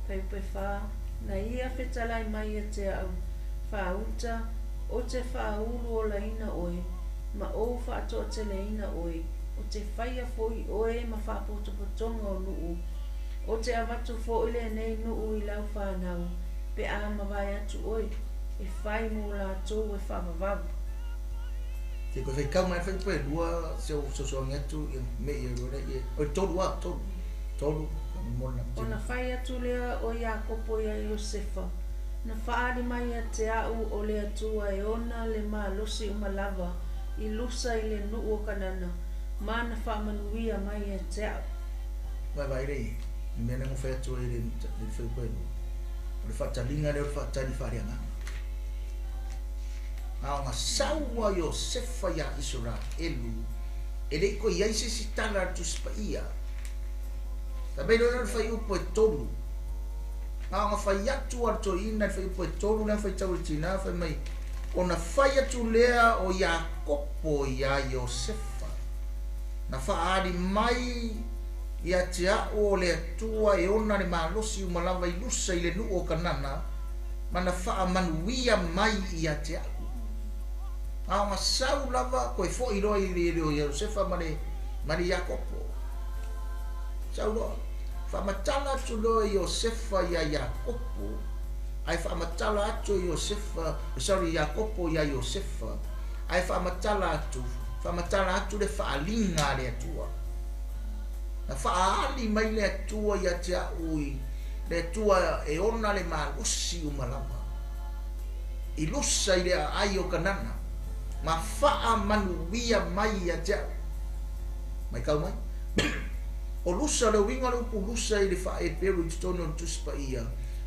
Fuaiupu e 4, Na ia fetalai mai ia te a'u, Faauta, o te faaulu olaina oe, ma ou faatoateleina oe, o te faia foʻi oe ma faapotopotoga o nuu, o te avatu foʻi lenei nuu i lau fanau, pe a mavae atu oe, e fai mo latou e faavavau. Se koe faitau mai le fuaiupu e lua se o fesoasoani atu ia me i e lua lea ia o le tolu a tolu tolu faamolemole na Ona fai atu lea o Iakopo iā Iosefa, Na faaali mai ia te a'u o le Atua e ona le malosi uma lava i Lusa i le nuu o Kanana, ma na faamanuia mai ia te a'u. Vaevae le mea lea na fai atu ai le fuaiupu e lua, o le faataliga lea o le faatali faaleagaga. A ona sau a Iosefa iā Isaraelu, e le i toe i ai se isi tala a le Tusi Paia. Fai mai loa lea o le fuaiupu e 3. Na ona fai atu a le toeaina i le fuaiupu e 3 lea na faitau e le tinā, fai mai, Ona fai atu lea o Iakopo iā Iosefa, Na faaali mai ia te a'u o le Atua e ona le malosi uma lava i Lusa i le nuu o Kanana, ma na faamanuia mai ia te a'u. A ona sau lava toe foʻi loa i le o Iosefa ma le ma le Iakopo. Sau loa, faamatala atu loa Iosefa iā Iakopo, ae faamatala atu e Iosefa, sorry, Iakopo iā Iosefa, ae faamatala atu, faamatala atu le faaaliga a le Atua. Na faaali mai le Atua ia te a'u i le Atua e ona le malosi uma lava, i Lusa i le aai o Kanana, ma faamanuia mai ia te a'u. Maitau mai. O Lusa, o le uiga o le upu Lusa i le faa-Heperu i totonu o le Tusi Paia,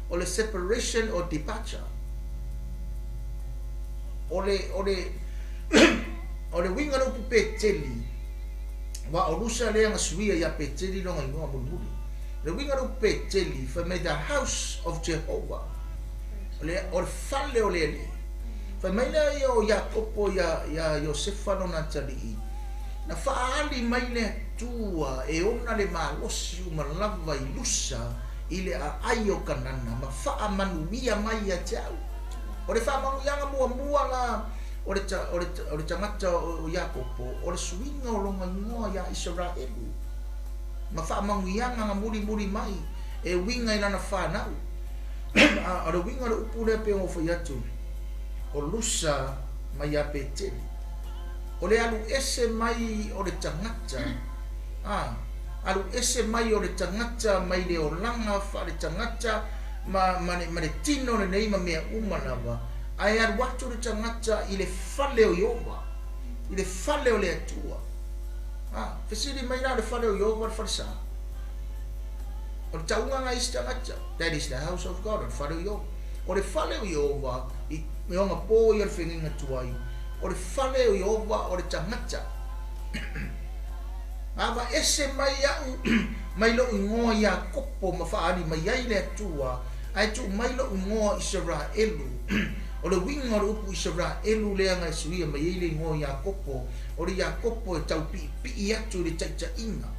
o le separation or departure. O le, o le, o le uiga o le upu Peteli, aua o Lusa lea na suia ia Peteli lona igoa mulimuli. O le uiga o le upu Peteli, fai mai the house of Jehovah. O le, o le fale o le Alii. Fai mai lea ia o Iakopo iā, iā Iosefa lona atalii, Na faaali mai le Atua e ona le malosi uma lava i Lusa i le aai o Kanana ma faamanuia mai ia te a'u. O le faamanuiaga muamua la o le, o le, o le tagata o Iakopo, o le suiga o lona igoa iā Isaraelu, ma faamanuiaga na mulimuli mai e uiga i lana fanau. A o le uiga o le upu lea pei ona ou fai atu, o Lusa mai ia Peteli. O le alu ese mai o le tagata, a, Alu ese mai o le tagata mai le olaga faaletagata ma ma le ma le tino lenei ma mea uma lava, ae alu atu le tagata i le fale o Ieova, i le fale o le Atua. A, fesili mai la o le fale o Ieova le falesa? O le tauga lena a isi tagata, that is the house of God, o le fale o Ieova. O le fale o Ieova i e ogapō ia o le feagaiga tuai, o le fale o Ieova o le tagata. Ava ese mai a'u mai lo'u igoa Iakopo ma faaali mai ai le Atua, ae tuu mai lo'u igoa Isaraelu. O le uiga o le upu Isaraelu lea na e suia mai ai le igoa Iakopo, o le Iakopo e taupi'ipi'i atu i le taita'iga.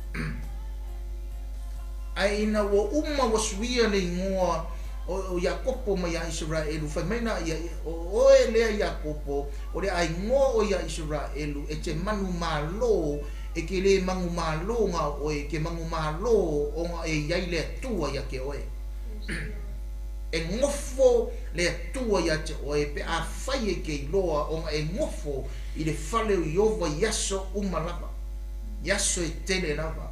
Ae ina ua uma ua suia le igoa o Iakopo mai ia Isaraelu, fai mai la ia, O oe lea Iakopo, o le a igoa oe ia Isaraelu, e te manumalo, e ke lē manumalo na o oe, e ke manumalo ona e i ai le Atua ia te oe. E nofo le Atua ia te oe pe afai e te iloa ona e nofo i le fale o Ieova i aso uma lava, i aso e tele lava.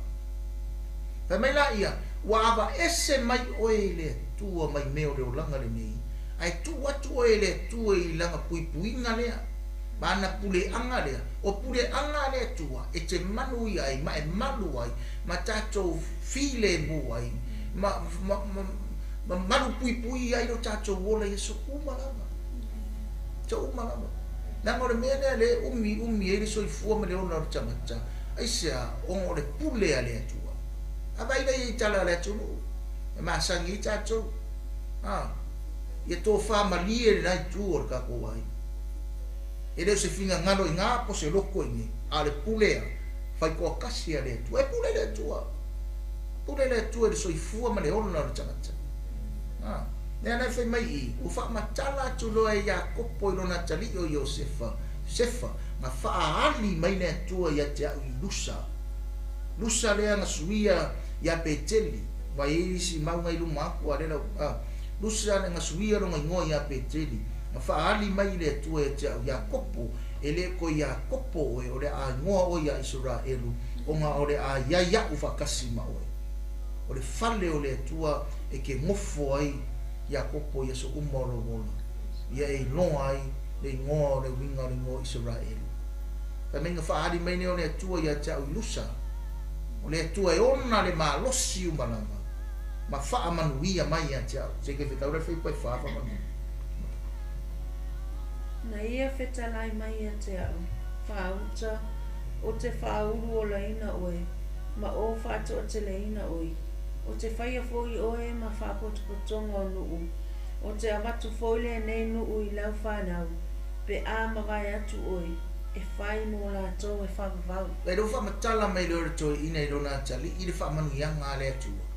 Fai mai laia, Ua avaese mai oe i le Atua mai mea o le olaga lenei, ae tuu atu oe e le Atua i lana puipuiga lea, ma ana puleaga lea, o puleaga a le Atua e te manuia ai ma e malu ai, ma tatou filemu ai, ma, ma, ma, ma malupuipuia ai lo tatou ola i aso uma lava. Aso uma lava. Leaga o le mea lea lea e umiumi ai le soifua ma le ola o le tagata, aisea? Ona o le pule a le Atua. A vaai laia i tala a le atunuu, e masani ai tatou. A, ia tofa malie lena itu o le tatou aiga. E le o se finagalo i ina po o se loko i inei, a o le pule a faitoatasi a le Atua. E pule le Atua. Pule le Atua i le soifua ma le ola o le tagata. A, lea la e fai mai i i, ua faamatala atu loa e Iakopo i lona atalii o Iosefa, Sefa, na faaali mai le Atua ia te a'u i Lusa. Lusa lea na suia iā Peteli, vaai ai isi mauga i luma atu a lea lau, a, Lusa lea na suia lona igoa iā Peteli, na faaali mai i le Atua ia te a'u, Iakopo, e le toe Iakopo oe, o le a igoa oe iā Isaraelu, ona o le a i ai a'u faatasi ma oe. O le fale o le Atua e ke nofo ai Iakopo i aso uma o lou ola, ia e iloa ai le igoa o le uiga o le igoa o Isaraelu. Fai mai na faaali mai lea o le Atua ia te a'u i Lusa, o le Atua e ona le malosi uma lava, ma faamanuia mai ia te a'u. Se i ke fetau la le faipa e fa faamanuia. Na ia fetalai mai ia te a'u, Faauta, o te faaulu olaina oe, ma o faatoateleina oe. O te faia foi oe ma faapotopotoga o nuu, o te avatu foi lenei nuu i lau fanau, pe a mavae atu oe, e fai mo latou e faavavau. E le o faamatala mai lea o le toeaina i lona atalii le faamanuiaga a le Atua.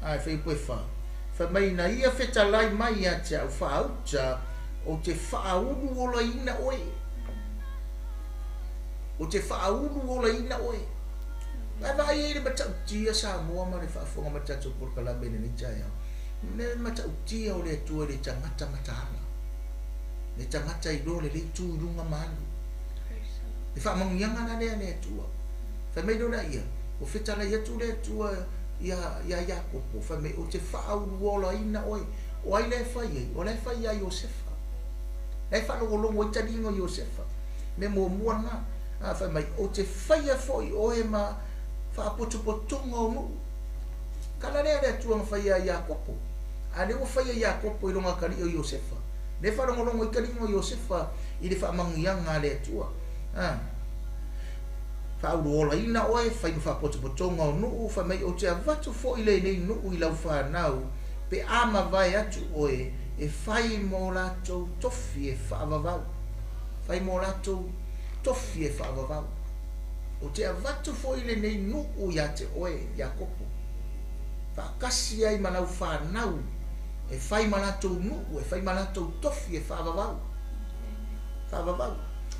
A e fai upu e fa, fai mai na ia fetalai mai ia te a'u faauta, ou te faaulu olaina oe. Ou te faaulu olaina oe. Ae vaai ai le matautia Samoa ma le faafofoga mai le tatou polokalame i lenei taeao. Le matautia o le Atua i le tagata mataala. Le tagata iloa lelei tu i luga ma alu. Le faamanuiaga la lea a le Atua. Fai mai loa lea ia, ua fetalai atu le Atua ia ia Iakopo, fai mai, ou te faauluolaina oe. O ai la e fai ai? O la e fai ia Iosefa. La e faalogologo ai taliga o Iosefa. Mea muamua lena. A, fai mai, ou te faia foi oe ma faapotopotoga o nuu. Kala lea a le Atua na faia ia Iakopo. A lea ua faia Iakopo i lona atalii o Iosefa. Lea e faalogologo ai taliga o Iosefa i le faamanuiaga a le Atua. A, faauluolaina oe, fai ma faapotopotoga o nuu, fai mai, ou te avatu foi lenei nuu i lau fanau, pe a mavae atu oe, e fai mo latou tofi e faavavau. Fai mo latou tofi e faavavau. Ou te avatu foi lenei nuu ia te oe, Iakopo, faatasi ai ma lau fanau, e fai ma latou nuu, e fai ma latou tofi e faavavau. Faavavau.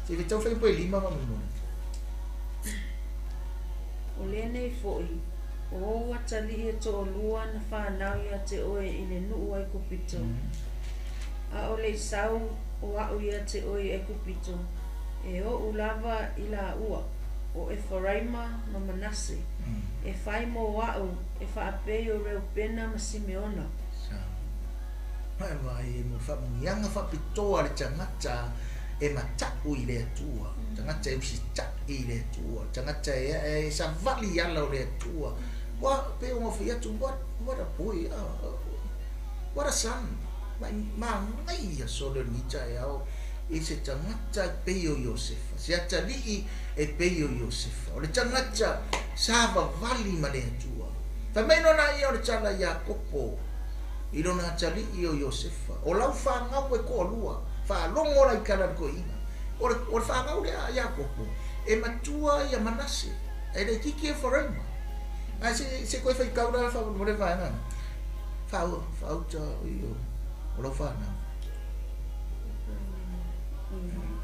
Se i fetau fai poe lima faamolemole. O lenei foi, o ou atalii e toalua na fanau ia te oe i le nuu Aikupito. A o le i sau o a'u ia te oe i Aikupito, e oʻu lava i laua. o Eferaima ma Manase, e fai mo a'u e faapei o Reubena ma Simeona. Sa. Vaai e mo faamanuiaga faapitoa a le tagata e mata'u i le Atua, tagata e usita'i i le Atua, tagata e e savali i ala o le Atua. Ua pei ona fai atu, what a boy, what a son. Magaia sole o lenei taeao i se tagata e pei o Iosefa, se atalii e pei o Iosefa, o le tagata sa vavali ma le Atua. Fai mai lona ia o le tala ia Kopo i lona atalii o Iosefa, o lau fagau e toalua, faalogo la i tala a le toeaina. O le fagau lea a Iakopo, e matua ia Manase, ae laitiiti Eferaima. Ae se toe faitau la faamolemole vaega lena. Faauta o lau fanau.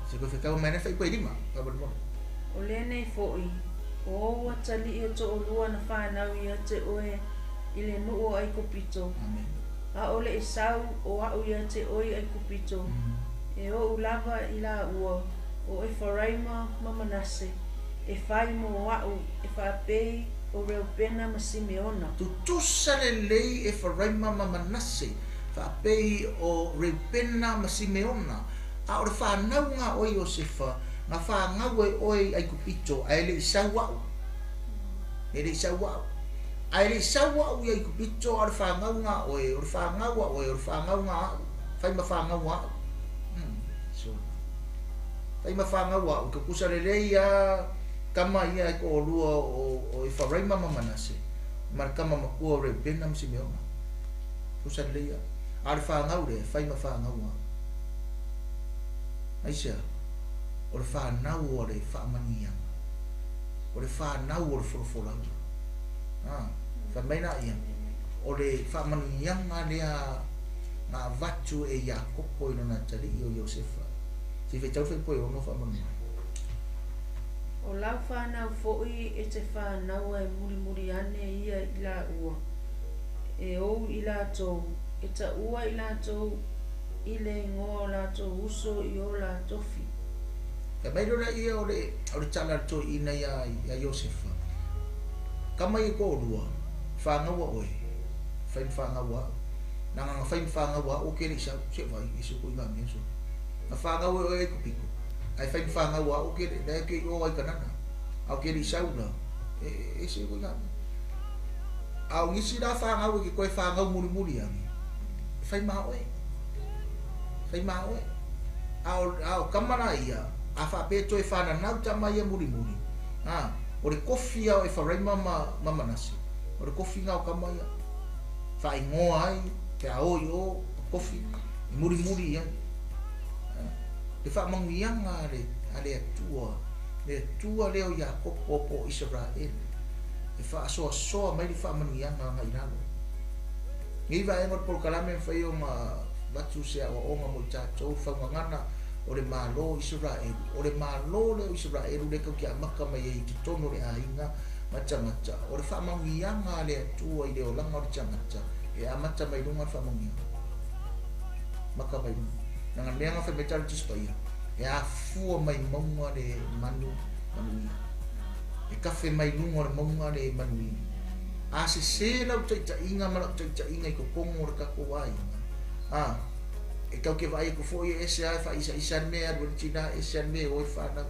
Se toe faitau mai nei faipue lima faamolemole. O lenei foʻi, o ou atalii e toʻalua na fanau ia te oe i le nuu o ʻAikupito, ʻaʻole e sau o aʻu ia te oe i ʻAikupito, e oʻu lava i lāua, ʻo Eferaima ma Manase, e fai mo aʻu e faapei o Reubena ma Simeona. Tutusa lelei Eferaima ma Manase, faapei o Reubena ma Simeona, a o le fanauga a oe Iosefa, na fanau ai oe i Aikupito, ae le i sau a'u, e le i sau a'u, ae le i sau a'u i Aikupito, a o le fanauga a oe, o le fanau a oe, o le fanauga a a'u, fai ma fanau a a'u. So, fai ma fanau a a'u, tutusa lelei a tama ia e toalua o Efaraima ma Manase, ma le tama matua o Reubena ma Simeona. Tutusa lelei a. A o le fanau lea, fai ma fanau a a'u. Aisea? O le fanau a le faamanuiaga, o le fanau o le folafolauga. A, fai mai laia, o le faamanuiaga lea na avatu e Iakopo i lona atalii o Iosefa. Se i faitau le faipua e ono faamolemole. O lau fanau foʻi e te fanaua e mulimuli ane ia i laua, e ou i latou, e taʻua i latou i le igoa o latou uso i o la tofi. Fai mai loa lea o le o le tala a le toeaina ia ia Iosefa, Kama ia toalua, fangaua oe, fai ma fangaua a'u. Leaga na fai ma fangaua a'u ou te le i sau, se vai, ese ko i mea so. Na fangau e oe ai kupito, ae fai ma fangaua a'u ou te le, lea ke i o ai Kanana. A ou te le i sau la, e ese ko i mea. A o nisi la fangau e ke toe fangau mulimuli ane, e fai ma oe. Fai ma oe. A o, a o kama la ia, a faapea toe fananau tama ia mulimuli, a, o le kofi ia o Efaraima ma, ma Manase, o le kofi na o kama ia. Faaigoa ai, pe a o i o, kofi, e mulimuli i ai. Le faamanuiaga a le, a le Atua, le Atua lea o Iakopo po o Isaraele, e faasoasoa mai le faamanuiaga agai i lalo. Nei vaega o le polokalame e mafai ona avatu se aoaoga mo i tatou, faugagana o le Malo o Isaraelu. O le Malo lea o Isaraelu lea e tau te amata mai ai i totonu o le aiga ma tagata, o le faamanuiaga a le Atua i le olaga o le tagata, e amata mai luga le faamanuiaga. Maka mai luga. Leaga le mea na fai mai tala Tusi Paia, e afua mai mauga le manu manuia. E kafe mai luga o le mauga le manuia. A sesē lau taitaiga ma la'u taitaiga i totonu o le tatou aiga, a, e tau te vaai atu foi e ese lava e faaisaisa le mea e alu ai le tinā, ese lava le mea e o ai le fanau.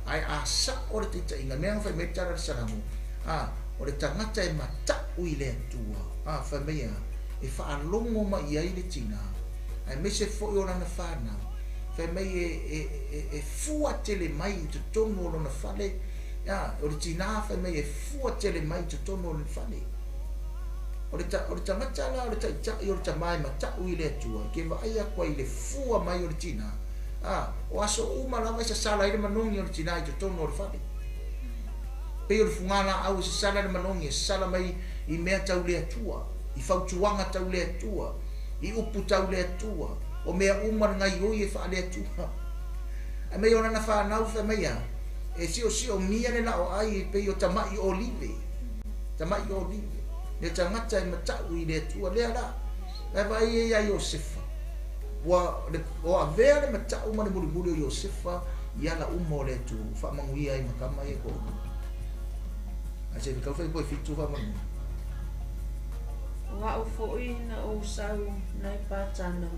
Ae a sa'o le taitaiga, le mea na fai mai ai le tala a le Salamo, a, o le tagata e mata'u i le Atua, a, fai mai a, e faalogo mai i ai le tinā, aemaise foi o lana fanau, fai mai e, e, e, e fua tele mai i totonu o lona fale, a, o le tinā fai mai e fua tele mai i totonu o le fale. O le, ta, o le tagata la o le taitai o le tamā e mata'u i le Atua, e ke vaai atu ai i le fua mai o le tinā, a, o aso uma lava e sasala ai le manogi o le tinā i totonu o le fale. Pei o le fugalaau e sasala le manogi, e sasala mai i mea tau le Atua, i fautuaga tau le Atua, i upu tau le Atua, o mea uma le gaioi e faale-Atua. Ae mai o lana fanau fai mai a, e siosiogia le laoai e pei o tamaʻi olive, tamaʻi olive, le tagata e mataʻu i le Atua lea la. Ae vaai ai ia Iosefa, Ua le o avea le mata'u ma le mulimuli o Iosefa i ala uma o le Atua faamanuia ai ma tama ia e toalua. Ae se i tau fai po e fitu faamolemole. O a'u fo'i na ou sau nai Patana,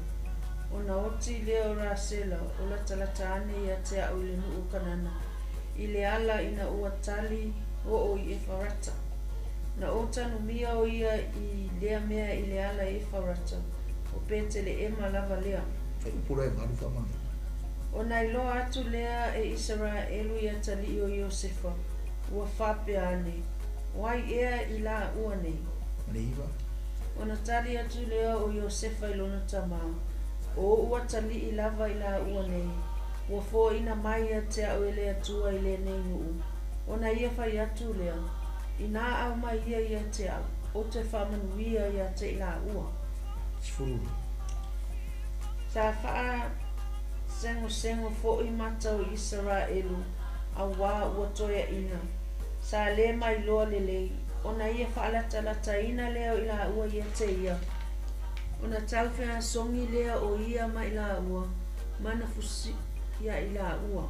ona oti lea o Rasela o latalata ane ia te a'u i le nu'u o Kanana, i le ala ina ua tali o'o i Efarata. Na ou tanumia o ia i lea mea i le ala i Efarata, o Petele'ema lava lea. Fai upu loa e valu faamolemole. Ona iloa atu lea e Isaraelu i atalii o Iosefa, ua faapea ane, O ai ea i laua nei? Ma le iva. Ona tali atu lea o Iosefa i lona tamā, O oʻu atalii lava i laua nei, ua foaina mai ia te a'u e le Atua i lenei nuu. Ona ia fai atu lea, Inā aumai ia ia te a'u, ou te faamanuia ia te i laua. 12. Sa faasegosego foʻi mata o Isaraelu, auā ua toeaʻina, sa lē mailoa lelei, ona ia faalatalataina lea o i laua ia te ia, ona taufeasogi lea o ia ma i laua, ma na fusiʻi i laua.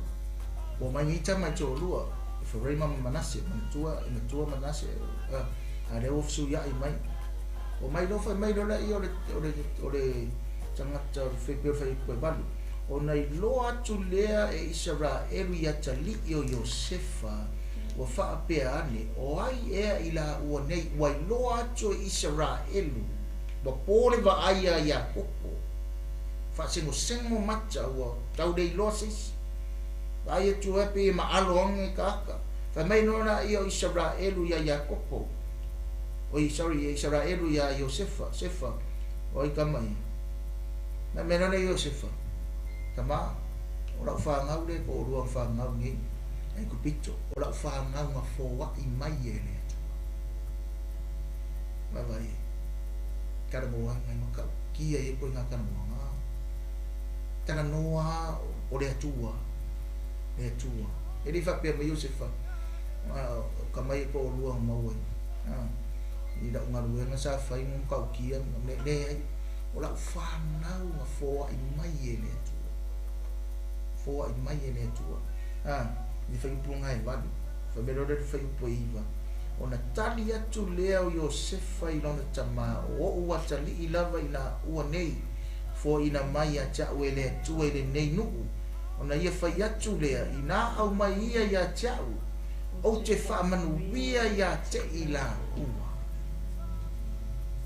Ua mai nei tama e toalua, Eferaima ma Manase, manatua e matua Manase, a lea ua fesuiaʻi mai. Ua mai loa fai mai loa laia o le, o le, o le tagata o le fai pei o le faiupu e valu. Ona iloa atu lea e Isaraelu i atalii o Iosefa, ua faapea ane, O ai ea i laua nei ua iloa atu e Isaraelu, ua po le vaai a Iakopo, faasegosego mata ua tau le iloa se isi. Vaai atu ai pei e maalo age ka aka. Fai mai loa laia o Isaraelu iā Iakopo, oi, sorry, ia Isaraelu iā Iosefa, Sefa, o ai tama ia? Fai mai loa lea Iosefa, Tamā, o la'u fanau lea po o olua na fanau nei, Aikupito, o la'u fanau na foa'i mai e le Atua. Vaavaai ai, talanoaga e matautia ia koe ngā talanoaga. Talanoa o le Atua, le Atua. E le i faapea mai Iosefa, o ka mai e po olua na maua ai. I la'u galuega sa fai ma matautia, leai, o la'u fanau na foa'i mai e le Atua. Foa'i mai e le Atua. I le fuaiupu lena e valu, fai mai loa lea i le fuaiupu e iva, ona tali atu lea o Iosefa i lona tamā, O oʻu atalii lava i laua nei, foaina mai ia te a'u e le Atua i lenei nuu, ona ia fai atu lea, inā aumai ia ia te a'u, ou te faamanuia ia te i laua.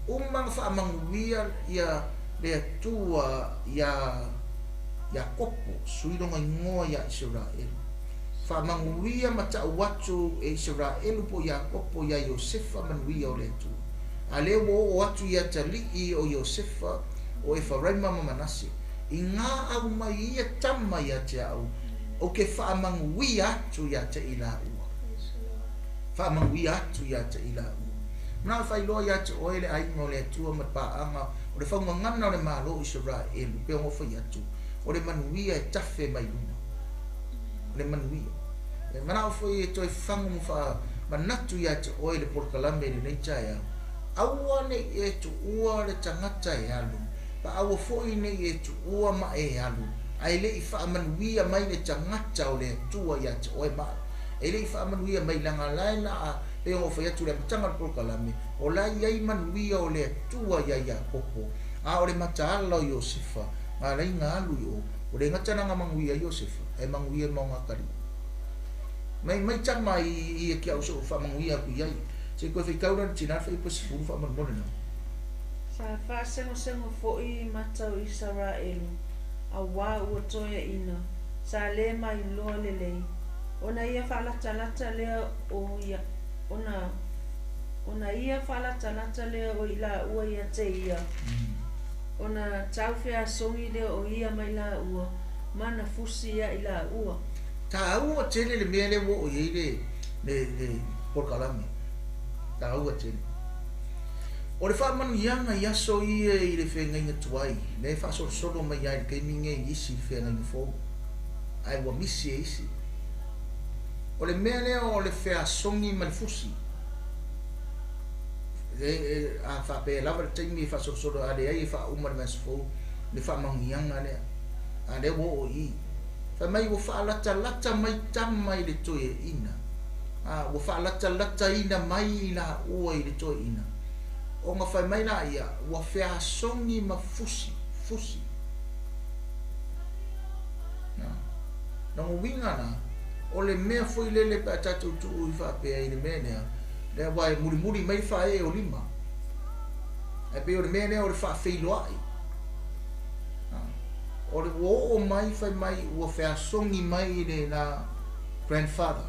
Uma na faamanuia ia le Atua iā Iakopo, sui lona igoa iā Isaraelu. Faamanuia ma ta'u atu e Isaraelu po o Iakopo iā Iosefa manuia o le Atua. A lea ua oo atu i atalii o Iosefa, o Efaraima ma Manase, inā aumai ia tama ia te a'u, ou te faamanuia atu ia te i laua. Faamanuia atu ia te i laua. Mana'o e faailoa ia te oe le aiga o le Atua ma le paaga o le faugagana o le Malo o Isaraelu, pei ona ou fai atu, o le manuia e tafe mai luma. O le manuia. E mana'o foi e toe fagu ma faamanatu ia te oe le polokalame i lenei taeao, aua ne i e tuua le tagata e alu, pa aua foi ne i e tuua ma e alu, ae le i faamanuia mai le tagata o le Atua ia te oe ma e le i faamanuia mai leaga la e na a pei ona ou fai atu i le amataga o le polokalame, o la e i ai manuia o le Atua iā Iakopo, a o le mataala o Iosefa, ngā lai nga alu i o, o le gata la nga manuia Iosefa, ae manuia ma o ngā kaliʻi. Mai mai tama i ia ki a'u se i ou faamanuia atu i ai. Se i toe faitau la le tinā le fuaiupu e sefulu faamolemole na. Sa faasegosego foʻi mata o Isaraelu, auā ua toeaʻina, sa lē mailoa lelei, ona ia faalatalata lea o ia, ona, ona ia faalatalata lea o i laua ia te ia, ona taufeasogi lea o ia ma i laua, ma na fusi ia i laua. Taua tele le mea lea ua oo i ai le, le, le polokalame. Taua tele. O le faamanuiaga i aso ia i le feagaiga tuai, lea e faasolosolo mai lava i le taimi lenei i isi i le feagaiga fou, ae ua misi e isi. O le mea lea o le feasogi ma le fusi, e, e, a faapea e lava le taimi e faasolosolo, a leai e faauma i le vaiaso fou, Le faamanuiaga lea a lea ua oo i i. Fai mai ua faalatalata mai tama i le toeaina, a ua faalatalataina mai i laua i le toeaina, ona fai mai laia ua feasogi ma fusi, fusi. Na, lona uiga la, o le mea foi lele pe a tatou tuu i faapea i le mea lea, lea aua e mulimuli mai le faaee o lima. Ae pei o le mea lea o le faafeiloai. O le ua oo mai fai mai ua feasogi mai le la grandfather.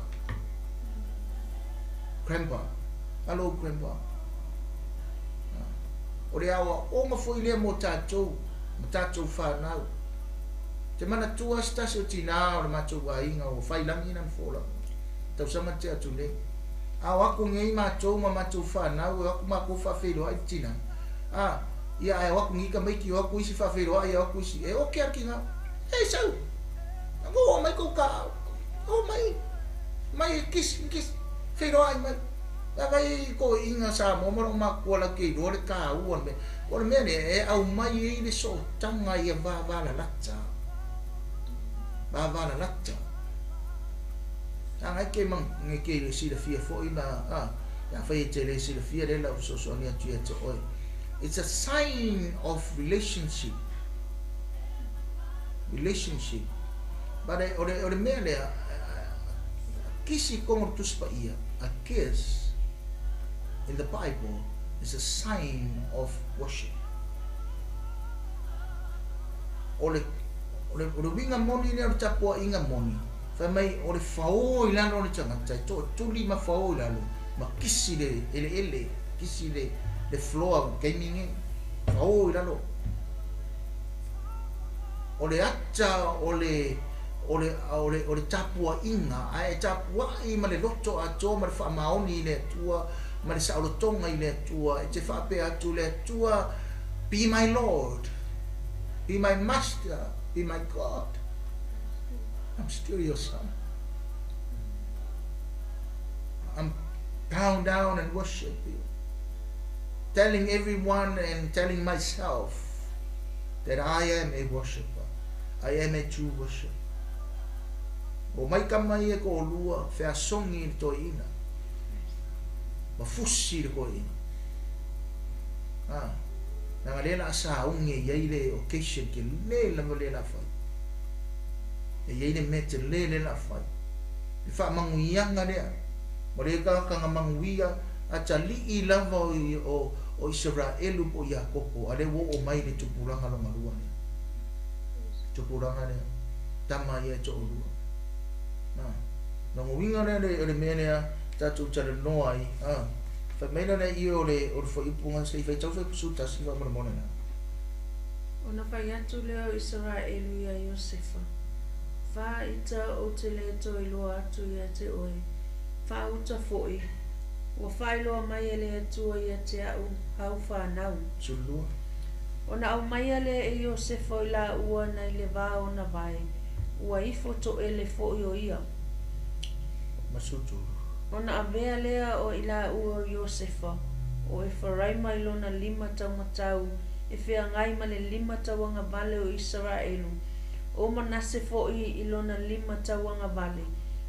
Grandpa. Hello grandpa. O le aoaoga foi lea mo tatou ma tatou fanau. Te manatua se tasi o tinā o le matou aiga ua fai lagi lana folauga. Tausaga tea atu nei. A o aku nei matou ma matou fanau e o atu matou faafeiloai le tinā. A, ia ae o atu nei tamaiti o atu isi faafeiloai o atu isi. E oke a le tinā. E sau! Oo mai kou taao. Oo mai. Mai e kisi, kisi. Feiloai mai. Vaavaai i toeaiina Samoa ma lou matua latou te iloa le taua o le mea. O le mea lea e aumai ai le sootaga ia vavalalata. Vavalalata. Leaga e te e te silafia foi ma a afai e te le silafia lea la ou fesoasoani atu ia te oe. It's a sign of relationship. Relationship. But o le mea lea, kisi i totonu o le Tusi Paia, a kiss in the Bible is a sign of worship. O le, o le, o le uiga moni lea o le tapuaiga moni, fai mai o le fao i lalo o le tagata, e tootuli ma fao i lalo, ma kisi le eleele, kisi le, le floor taimi nei, fao i lalo. O le ata o le, o le, o le, o le tapuaiga, ae e tapuai ma le loto atoa ma le faamaoni i le Atua, ma le saolotoga i le Atua, e te faapea atu le Atua, be my Lord, be my Master, be my God. I'm still your son. I'm bow down and worship you. Telling everyone and telling myself that I am a worshipper. I am a true worshipper. O mai tama ia e toalua feasogi i le toeaina ma fusi i le toeaina. A, leaga lea la a sauni e i ai le occasion tele lava lea la a fai. E i ai le mea tele lea la a fai. Le faamanuiaga lea, ma le tagata na manuia atalii lava o, o Isaraelu po o Iakopo, a lea ua oo mai le tupulaga lona lua lea. Tupulaga lea, tama ia e toalua. Na, lona uiga lea o le mea lea tatou talanoa ai, a, fai mai la lea i o le, o le fuaiupu se i faitau fuaiupu 11 faamolemole la. Ona fai atu lea o Isaraelu iā Iosefa, Faaita ou te le toe iloa atu ia te oe, faauta foi, ua faailoa mai e le Atua ia te a'u au fanau. 12. Ona aumaia lea e Iosefa o i laua nai le va o ona vae, ua ifo toʻele foi o ia. Ma 13. Ona avea lea o i laua o Iosefa, o Eferaima i lona lima taumatau e feagai ma le lima tauagavale o Isaraelu, o Manase foi i lona lima tauagavale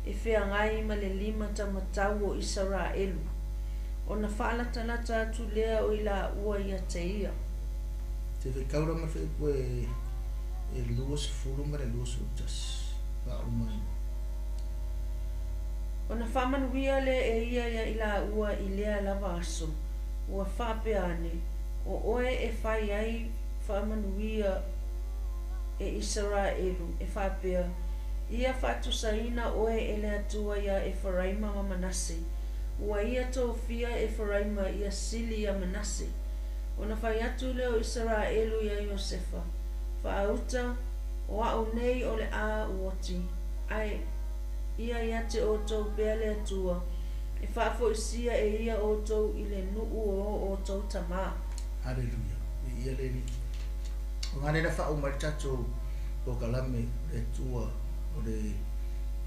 e feagai ma le lima taumatau o Isaraelu. Ona faalatalata atu lea o i laua ia te ia. Se i faitau la ma le fuaiupu e 20 ma le 21 faauma ai. Ona faamanuia lea e ia ia i laua i lea lava aso, ua faapea ane, O oe e fai ai faamanuia e Isaraelu, e faapea, Ia faatusaina oe e le Atua iā Eferaima ma Manase. Ua ia tofia Eferaima ia sili iā Manase. Ona fai atu lea o Isaraelu iā Iosefa, Faauta, o a'u nei o le a uoti, ae ia ia te outou pea le Atua, e faafoisia e ia outou i le nuu o outou tamā. Haleluia. Viia le Alii. O ngā lea faauma ai le tatou polokalame o le Atua o le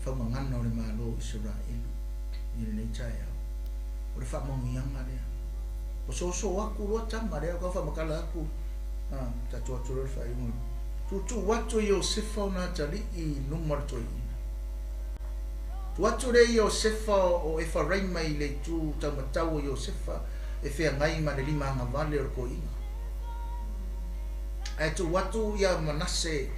faumagana o le Malo o Isaraelu i lenei taeao. O le faamanuiaga lea. Ua soso atu loa tama lea, ua tau faamatala atu. Tatou atu loa le faaiuga. Tuutuu atu e Iosefa ona atalii i luma o le toeaina. Tuu atu lea Iosefa o Efaraima i le itu taumatau o Iosefa e feagai ma le limaagavale o le toeaina. Ae tuu atu ia Manase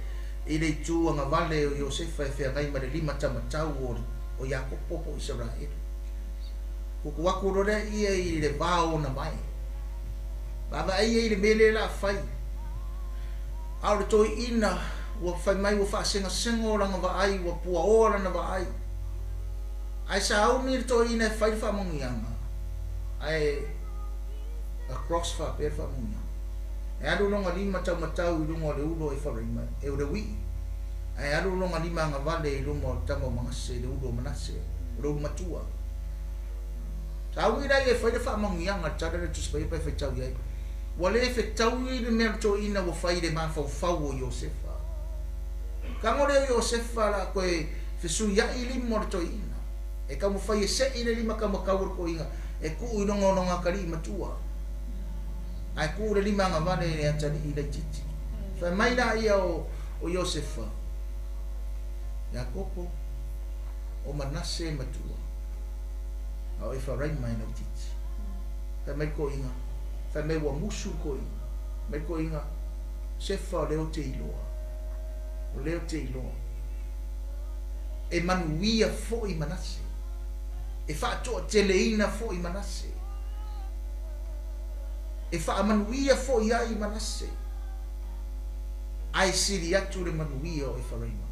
i le itu agavale o Iosefa e feagai ma le lima taumatau o Iakopo po o Isaraelu. Tuutuu atu loa lea ia i le va o ona vae. Vaavaai ia i le mea lea o le a fai. A o le toeaina ua fai mai ua faasegasego lana vaai, ua puaoa lana vaai. Ae sauni le toeaina e fai le faamanuiaga, ae across faapea le faamanuiaga. E alu lona lima taumatau i luga o le ulu o Efaraima, e o le uii, ae alu lona lima agavale i luma o le tama o Manase, le ulu o Manase, o le ulu matua. Sauni la ia e fai le faamanuiaga, le tala lea o le Tusi Paia pe faitau i ai. Ua le fetaui le mea toeaina ua fai i le mafaufau o Iosefa. Tago lea o Iosefa o le a toe fesuiai lima o le toeaina. E taumafai e sei le lima taumatau o le toeaina e tuu i luga o lona atalii matua. Ae tuu le lima agavale i le atalii laitiiti. Fai mai laia o Iosefa, Iakopo, o Manase e matua, a o Efaraima e laitiiti. Fai mai le toeaina, fai mai ua musu le toeaina. Fai mai le toeaina, Sefa o lea ou te iloa, o lea ou te iloa, e manuia foi Manase, e faatoateleina foi Manase, e faamanuia foi ai Manase, ae sili atu le manuia o Efaraima.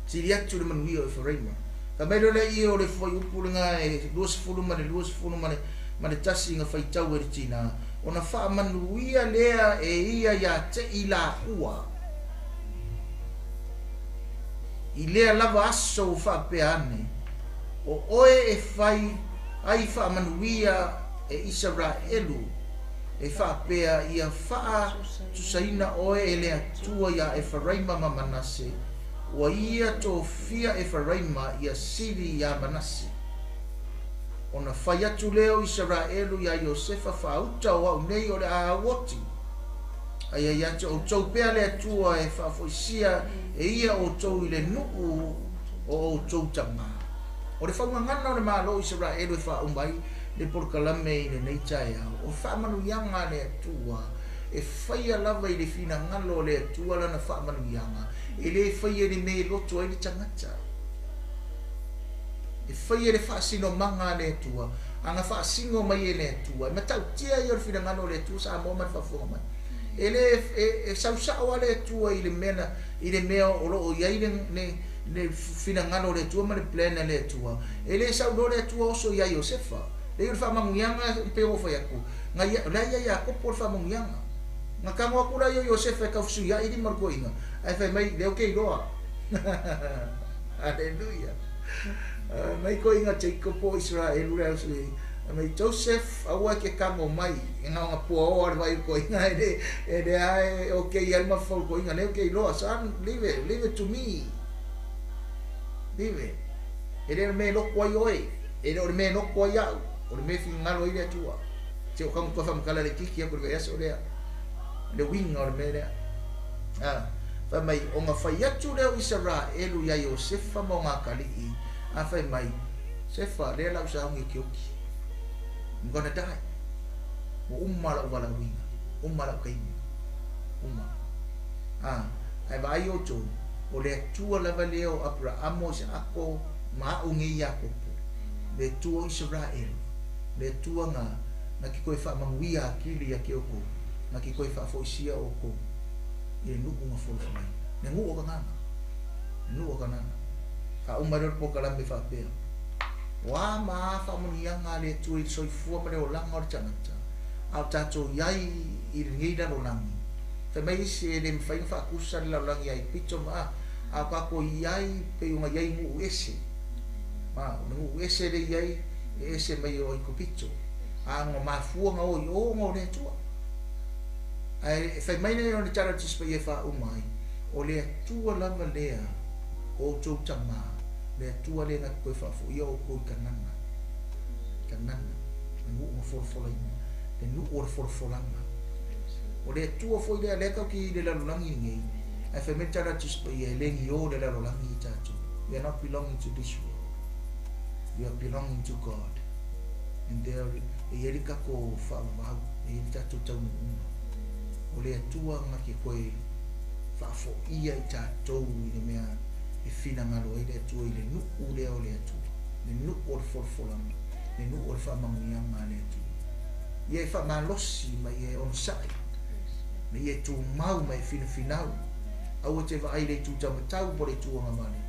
Sili atu le manuia o Efaraima. Fai mai loa lea ia o le fuaiupu lena e 20 ma le 21 na faitau e le tina, ona faamanuia lea e ia ia te i laua. I lea lava aso ua faapea ane, o oe e fai ai faamanuia e Isaraelu, e faapea ia faatusaina oe e le Atua ia Efaraima ma Manase, ua ia tofia Efaraima ia sili ia Manase. Ona fai atu lea o Isaraelu ia Iosefa faauta o au nei o le a auoti. Aia ia te outou pea le Atua e faafoisia e ia outou i le nuu o outou tamā. O le faugagana o le Malo o Isaraelu e faauma ai le polokalame i lenei taeao, o faamanuiaga a le Atua e faia lava i le finagalo o le Atua lana faamanuiaga, e le faia i le mea e loto ai le tagata. E faia le faasinomaga a le Atua, a na faasino mai e le Atua, e matautia ia o le finagalo o le Atua Samoa ma le faafofoga mai. E le e sausao a le Atua i le mea i le mea o loo i ai le finagalo o le Atua ma le plan a le Atua. E le saunoa le Atua oso ia Iosefa. Le o le faamanuiaga pe o fai atu. Na ia la ia Iakopo le faamanuiaga. Na tago atu la ia Iosefa e tausuiai lima o le toeaina. Ae fai mai lea ou te iloa. Hallelujah. Mai toeaina Jacob po o Israelu le au mai Joseph aua ke tago mai e na ona puaoa le vai o le toeaina e le ae o ke ia le mafau o le toeaina lea ou te iloa. Son, leave it, leave it to me. Leave it. E le o le mea e loko ai oe. E le o le mea e loko ai au. O le mea e finagalo ai le Atua. Se o kago toe faamatala le kiki atu le vaiaso lea. Le uiga o le mea lea. Fai mai, ona fai atu lea o Isaraelu ia Iosefa ma ona atalii. A fai mai, Sefa, lea lau sauni e te oti. I'm gonna die. Ua uma lau valaauina. Uma lau taimi. Uma. Ae vaai outou, o le Atua lava lea o Aperamo, Isaako, ma au nei Iakopo. Le Atua o Isaraelu. Le Atua na te toe faamanuia atili ia te outou. Na te toe faafoisia outou i le nuu na folafolaina. Le nuu o Kanana. Le nuu o Kanana. Faauma ai lea o le polokalame faapea. O a ma a faamanuiaga a le Atua i le soifua ma le olaga o le tagata, a o tatou i ai i lenei lalolagi. Fai mai isi e le mafai ona faatusa le lalolagi ia Epito ma a, a o tatou i ai pei ona i ai nuu ese. Ma, o le nuu ese le i ai e ese mai o Aikupito. A ona mafua na o i o ona o le Atua. Ae fai mai lea o le tala o le Tusi Paia e faauma ai, o le Atua lava lea o outou tamā, le Atua lea na te toe faafoia outou i Kanana. Kanana, le nuu na folafolaina, le nuu o le folafolaga. O le Atua foi lea, lea tatou te i le lalolagi lenei, ae fai mai le tala a le Tusi Paia, e le ni o le lalolagi i tatou. We are not belonging to this world. We are belonging to God. And there, e i ai le tatou faavavau, e i ai le tatou taunuuga. O le Atua na te toe faafoia i tatou i le mea e finagalo ai le Atua i le nuu lea o le Atua, le nuu o le folafolaga, le nuu o le faamanuiaga a le Atua. Ia e faamalosi ma ia e onosai, ma ia e tumau ma e finafinau. Aua te vaai i le itu taumatau po o le itu agavale,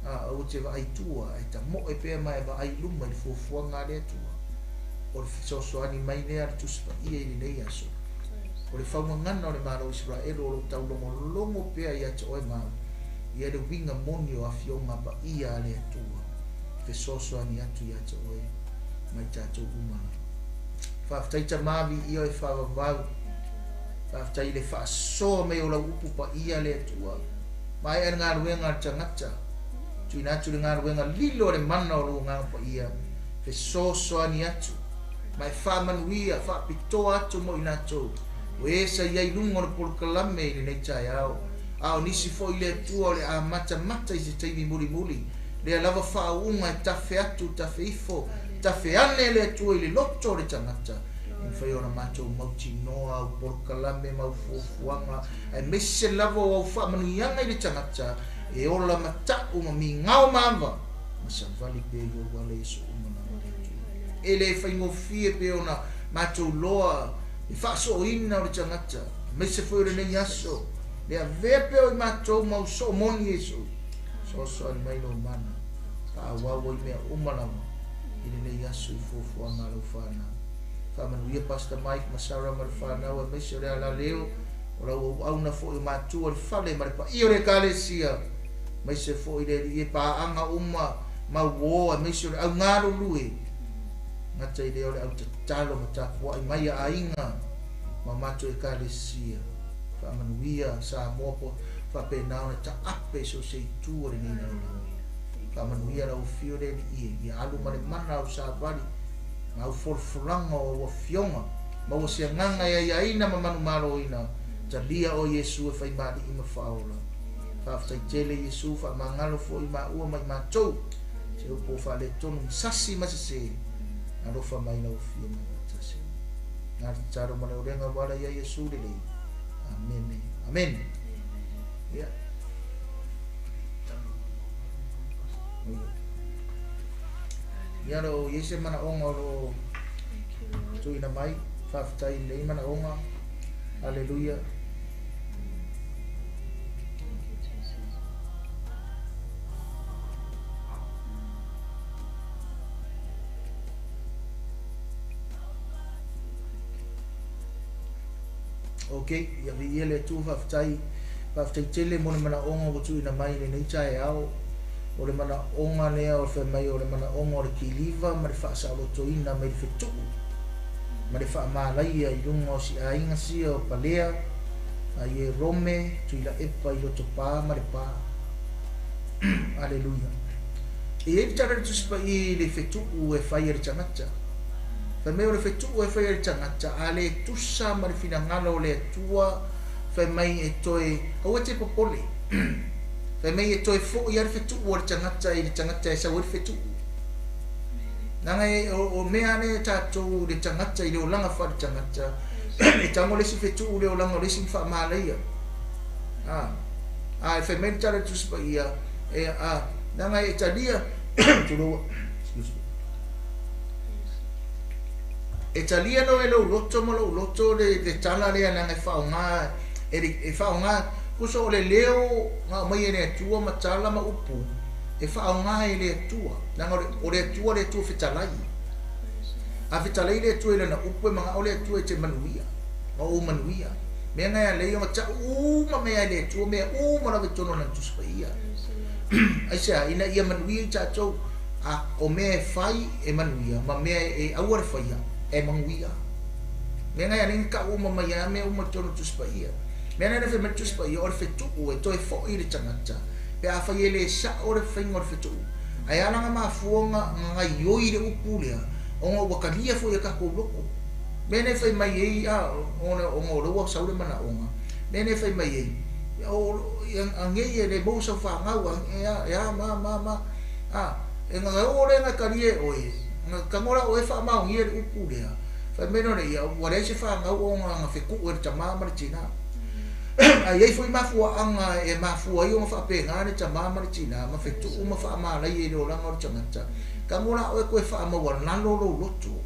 a aua te vaai i tua, ae tamoe pea ma e vaai i luma i le fuafuaga a le Atua. O le fesoasoani mai lea a le Tusi Paia i lenei aso. O le faugagana o le Malo o Isaraelu o lo o taulogologo pea ia te oe ma au, ia le uiga moni o afioga paia a le Atua, fesoasoani atu ia te oe ma i tatou uma lava. Faafetai Tama viia e faavavau. Faafetai i le faasoa mai o lau upu paia le Atua. Maea le galuega a le tagata. Tuuina atu le galuega lilo a le mana o lou Agaga Paia, fesoasoani atu ma e faamanuia faapitoa atu mo i latou o e sa i ai i luga o le polokalame i lenei taeao, a o nisi foi le Atua o le a matamata i se taimi mulimuli, lea lava faauuga e tafe atu, tafe ifo, tafe ane le Atua i le loto o le tagata, e mafai ona matou mautinoa au polokalame ma au fuafuaga, aemaise lava o au faamanuiaga i le tagata e ola mata'u ma migao ma ava ma savali pea i ou ala i aso uma lava le Atua. E le faigofie pea ona matou loa le faasooina o le tagata, aemaise foi o lenei aso, le avea pea o i matou ma au soo moni Iesu. Soasoani mai lou mana, faaauau ai mea uma lava i lenei aso i fuafuaga a lau fanau. Faamanuia Pastor Mike ma Sarah ma le fanau aemaise o le alaleo o lau auauna foi o matua le fale ma le paia o le Ekalesia, aemaise foi le Alii e paaga uma ma uō aemaise o le augalulue. Gata i lea o le au tatalo ma tapuai mai a aiga ma matou Ekalesia. Faamanuia Samoa po faapena ona taape i so o se itu o lenei lalolagi. Faamanuia lau afio le Alii e, ia alu ma le mana au savali ma au folafolaga o au afioga, maua se agaga e aiaina ma manumaloina, talia oe Iesu e faimalii ma faaola. Faafetai tele Iesu, faamagalo foi maua ma i matou, se upu o faaletonu ma sasi ma sese, alofa mai lau afio mai faatasi. Na le tatalo ma le olega ua ala ia Iesu lelei. Amene. Amene. Ia. Ia lo i ai se manaoga o lo o tuuina mai, faafetai i lenei manaoga. Aleluia. Ok, ia viia le Atua, faafetai, faafetai tele mo le manaoga ua tuuina mai i lenei taeao. O le manaoga lea o fai mai o le manaoga o le kiliva ma le faasaolotoina mai le fetuu ma le faamalaia i luga o si aiga sia o Palea a i e Rome, Tuilaepa i Lotopa ma Lepa. Aleluia. E i ai le tala i le Tusi Paia i le fetuu e fai e le tagata. Fai mai o le fetuu e fai e le tagata, a le tusa ma le finagalo o le Atua, fai mai e toe, aua e te popole. Fai mai e toe foʻi lava le fetuu a le tagata i le tagata e sau ai le fetuu. Leaga e, o, o mea lea e tatou le tagata i le olaga faale-tagata, e tago le isi fetuu le olaga o le isi ma faamalaia. A, a e fai mai le tala i le Tusi Paia, e, a, leaga e talia, tulou, excuse me, e talia loa e lou loto ma lou loto le, le tala lea leaga e faaaoga e, le, e faaaoga tusa o le leo na aumai e le Atua ma tala ma upu e faaaoga e le Atua leaga o le, o le Atua le Atua fetalai. A fetalai le Atua i lana upu e manao le Atua e te manuia ma ou manuia. Mea na e alei ona ta'u uma mea e le Atua mea uma lava i totonu o lana Tusi Paia. Aisea? Ina ia manuia i tatou. A o mea e fai e manuia ma mea e aua le faia e manuia. Mea na e alei ona ta'u uma mai ai mea uma i totonu o le Tusi Paia. Mea na e fai mai le Tusi Paia o le fetu'u e toe fo'i i le tagata pe afai e le sa'o le faiga o le fetu'u. Ae ala ona mafua ona gaioi le upu lea ona ua talia foi e tatou loto. Mea nei fai mai ai a ona ona o lea ua sau le manaoga. Mea nei fai mai ai o agei e le maua sau fanau e a ma ma ma a e oo lea na talia e oe na tago la oe faamaonia le upu lea. Fai mai lea ia ua leai se fanau ona na fetuu e le tamā ma le tinā. Ae i ai foi mafuaaga e mafua ai ona faapena le tamā ma le tinā ma fetuu ma faamalaia i le olaga o le tagata. Tago la oe toe faamaualalo lou loto.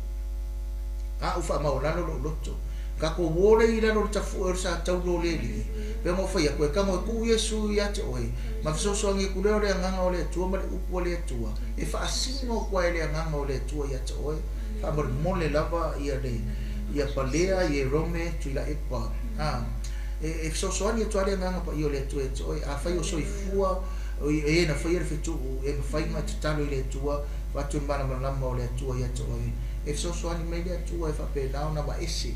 A'u faamaualalo lou loto. Tatou o lea i lalo o le tafue o le sa taulo o le Alii. Pei ona ou fai atu, e tago e tuu Iesu ia te oe, ma fesoasoani atu lea o le Agaga o le Atua ma le Upu a le Atua, e faasino atu ai e le Agaga o le Atua ia te oe. Faamolemole lava ia le ia palea Ierome Tuilaepa. A, e fesoasoani atu lava le Agaga Paia o le Atua ia te oe. Afai o soifua e na faia le fetuu, e mafai ona e tatalo i le Atua, avatu le malamalama o le Atua ia te oe. E fesoasoani mai le Atua e faapena ona aveese.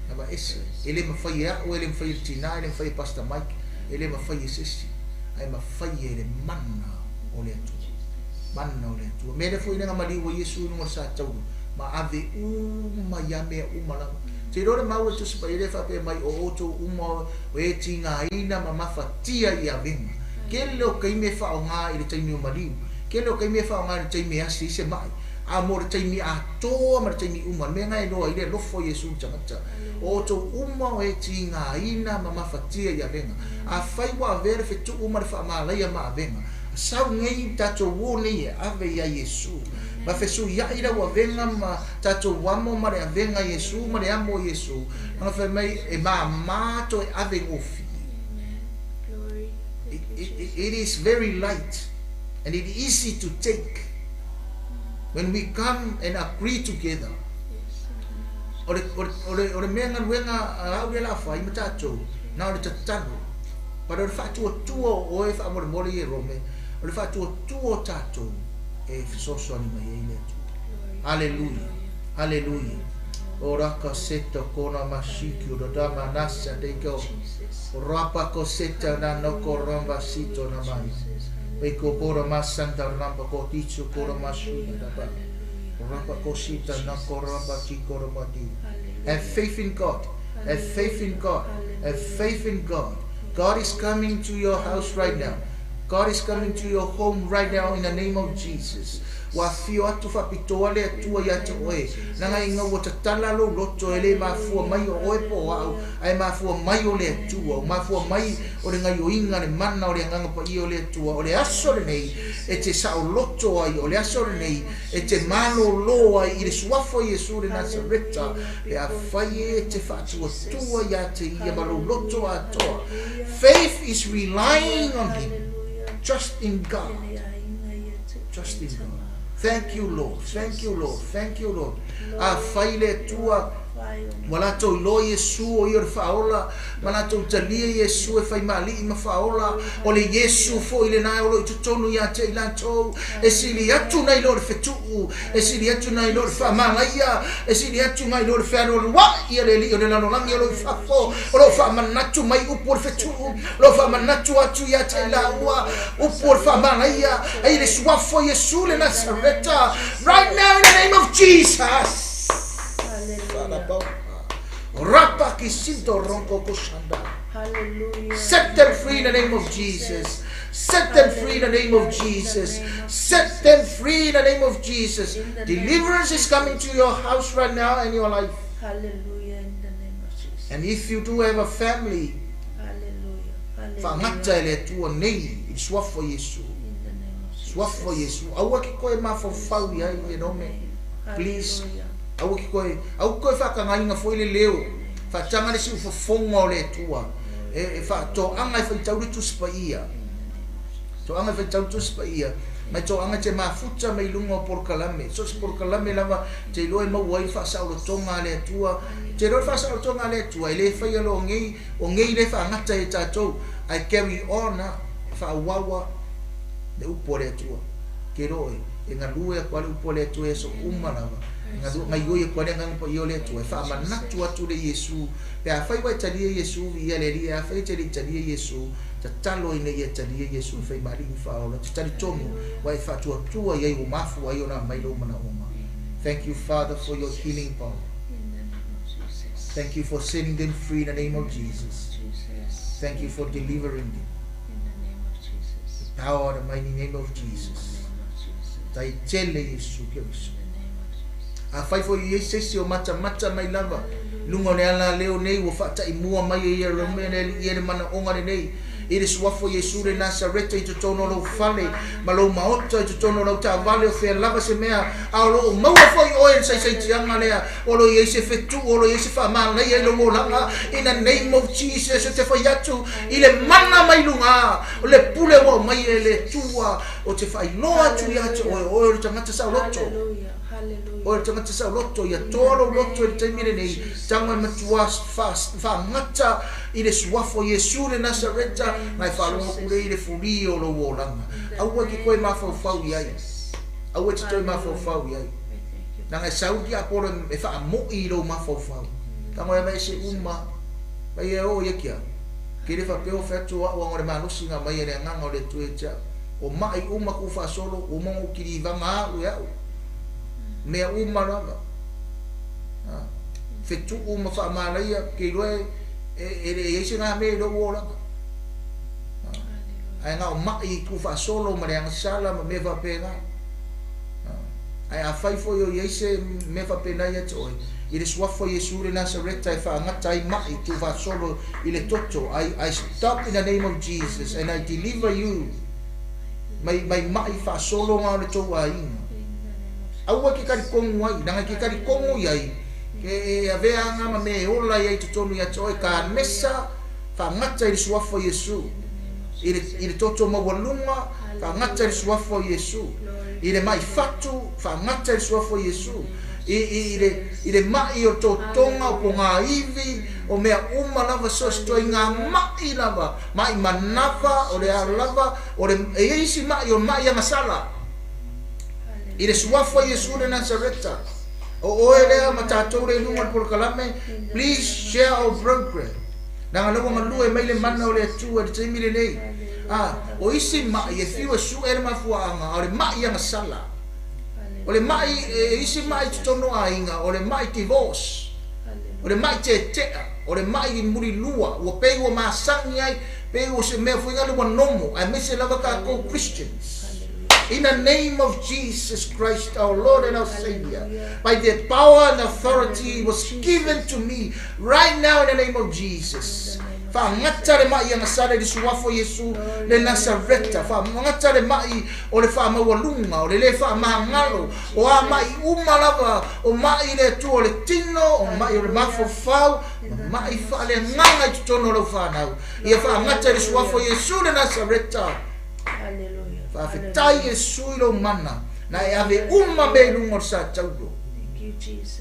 Aveese. E le mafai e a'u, e le mafai e le tinā, e le mafai e Pastor Mike, e le mafai e se isi, ae mafai e le mana o le Atua. Mana o le Atua. Mea lea foi lea na maliu ai Iesu i luga o le sa taulu, ma ave uma ia mea uma lava. Te iloa le mau e Tusi Paia lea e faapea mai, o outou uma o e tigaina ma mafatia i avega. Tele o taimi e faaaoga i le taimi o maliu. Tele o taimi e faaaoga i le taimi e asi ai se ma'i. A mo le taimi atoa ma le taimi uma, le mea lena e iloa ai le alofa o Iesu i le tagata. O outou uma o e tigaina ma mafatia i avega. Afai ua avea le fetuu ma le faamalaia ma avega, sau nei tatou o nei e ave iā Iesu. Ma fesuia'i lau avega ma tatou amo ma le avega a Iesu ma le amo a Iesu. Lana fai mai, e māmā toe ave gofie. It is very light and it is easy to take when we come and agree together. O le, o le, o le, o le mea galuega a au lea la fai ma tatou, na o le tatalo. But o le faatuatua o oe faamolemole Ierome, o le faatuatua o tatou e fesoasoani mai ai le Atua. Haleluia, haleluia. O raka seta kona masiki o dama nasa deiko. Rapa ko seta na noko ramba sito na mai. Beko bora masanda ramba ko tichu kora mashina da ba. Rapa ko sita na ko ramba ti kora mati. Have faith in God. Have faith in God. Have faith in God. God is coming to your house right now. God is coming to your home right now in the name of Jesus. Ua afio atu faapitoa le Atua ia te oe. Leaga ina ua tatala lou loto e le mafua mai o oe po o a'u, ae mafua mai o le Atua, ua mafua mai o le gaioiga, le mana o le Agaga Paia o le Atua. O le aso lenei e te saoloto ai, o le aso lenei e te malōlō ai i le Suafa o Iesu le Nasareta, pe afai e te faatuatua ia te Ia ma lou loto atoa. Faith is relying on Him. Trust in God. Trust in God. Thank you, Lord. Thank you, Lord. Thank you, Lord. Afai le Atua, ua latou iloa Iesu o ia o le Faaola, ma latou talia Iesu e fai ma Alii ma Faaola, o le Iesu foi lena o lo o i totonu ia te i latou, e sili atu nai lo le fetuu, e sili atu nai lo le faamalaia, e sili atu nai lo le fealualua'i ia le alii o le lalolagi o lo o i fafo, o lo o faamanatu mai upu o le fetuu, o lo o faamanatu atu ia te i laua upu o le faamalaia, ai le Suafa o Iesu le Nasareta, right now in the name of Jesus. Rapa ki sinto ronko koshanda. Set them free in the name of Jesus. Set them free in the name of Jesus. Set them free in the name of Jesus. Deliverance is coming to your house right now and your life. Hallelujah in the name of Jesus. And if you do have a family, Hallelujah. Hallelujah. faagata e le Atua nei i le Suafa o Iesu. In the name of Jesus. Suafa o Iesu. Aua ke koe mafaufau i ai Ierome. Please. Hallelujah. Aua ke koe, aua ke koe faatagaina foi le leo. Faataga le siufofoga o le Atua. E faatoaga e faitau le Tusi Paia. Toaga e faitau le Tusi Paia. Mai toaga te mafuta mai luga o polokalame. So se polokalame lava te iloa e maua ai le faasaolotoga a le Atua. Te iloa le faasaolotoga a le Atua e le faia loa o nei, o nei le faagata e tatou. Ae carry on a, faaauau le upu a le Atua. Ke iloa oe, e galue atu lava le upu a le Atua i aso uma lava. E galue, gaioi atu lava le Agaga Paia o le Atua e faamanatu atu le Iesu. Pe afai ua e talia Iesu, viia le Alii, afai e te le i talia Iesu, tatalo ina ia talia Iesu e fai ma Alii ma Faaola, te talitonu ua e faatuatua i ai ua mafua ai ona aumai lou manaoga. Thank you, Father, for your healing power. Thank you for setting them free in the name of Jesus. Jesus. Thank you for delivering them. In the name of Jesus. The power of the mighty name of In the Jesus. name of Jesus. Tai tele Iesu Keriso. In the name of Jesus. A whai fo i se se o mata mata mai lava. Lunga o le ala leo nei ua whaatai mua mai e ia romea le ia le mana onga le nei. I le suafo Iesu le Nasareta i totonu o lou fale, ma lou maota i totonu o lau taavale o fea lava se mea, a o loo maua foi oe le saisaitiaga lea, o lo i ai se fetu'u, o lo i ai se faamānaia i lou olaga, in the name of Jesus, e te fai atu i le mana mai lugā, o le pule ua aumai e le Atua, o te faailoa atu ia te oe, o oe o le tagata saoloto. Hallelujah. Hallelujah. O le tagata saoloto ia toa lou loto i le taimi lenei, tago e matuā faagata i le suafo Iesu le Nasareta, na e faalogo atu lea i le fulī o lou olaga. Aua e te toe mafaufau i ai. Aua e te toe mafaufau i ai. Leaga e sau le tiapolo e faamo'i i lou mafaufau. Tago e aveese uma, mai e oo ia ki au. Ke le faapea o fai atu o a'u aga o le malosiga mai e le Agaga o le Atua ia te a'u. O ma'i uma ku'u faasolo, ua uma ona ou kilivaga a'u e a'u. Mea uma lava. Fetu'u ma faamalaia, ke iloa e, e, e le i ai se gamea i lou olaga. Ae na o ma'i ku'u faasolo ma le agasala ma mea faapena. Ae afai foi o i ai se mea faapena ia te oe, i le suafa o Iesu le Nasareta e faagata ai ma'i tuufaasolo i le toto, I, I stop in the name of Jesus and I deliver you mai, mai ma'i faasolo ga o le tou aiga. Aua e ke talitonu ai, leaga e ke talitonu i ai, ke e avea aga ma mea e ola ai i totonu ia te oe, kanesa faagata i le suafa o Iesu. I le, i le toto maualuga, faagata i le suafa o Iesu. I le ma'i fatu, faagata i le suafa o Iesu. I, i, i, le, i le ma'i o le totoga, o pogāivi, o mea uma lava, so o se ituaiga ma'i lava, ma'i manava, o le a lava, o le, e i ai isi ma'i o ma'i agasala. I le suafa o Iesu le Nasareta, o oe lea ma tatou lea i luga o le polokalame, please share our program. Leaga lea ua galue mai le mana o le Atua i le taimi lenei. A, o isi ma'i e fiu e su'e le mafuaaga, a o le ma'i agasala. O le ma'i, e isi ma'i i totonu o aiga, o le ma'i divorce, o le ma'i tete'a, o le ma'i mulilua, ua pei ua masani ai, pei ua se mea foi lale ua nomo, aemaise lava tatou Christians. In the name of Jesus Christ, our Lord and our Savior, by the power and authority was given to me right now in the name of Jesus. Faagata le ma'i agasala i le suafa o Iesu le Nasareta. Faagata le ma'i o le faamaualuga, o le lē faamagalo, o a ma'i uma lava, o ma'i i le Atua o le tino, o ma'i o le mafaufau, ma ma'i faaleagaga i totonu o lau fanau. Ia faagata i le suafa o Iesu le Nasareta. Faafetai Iesu i lou mana, na e ave uma mea i luga o le sa taulo.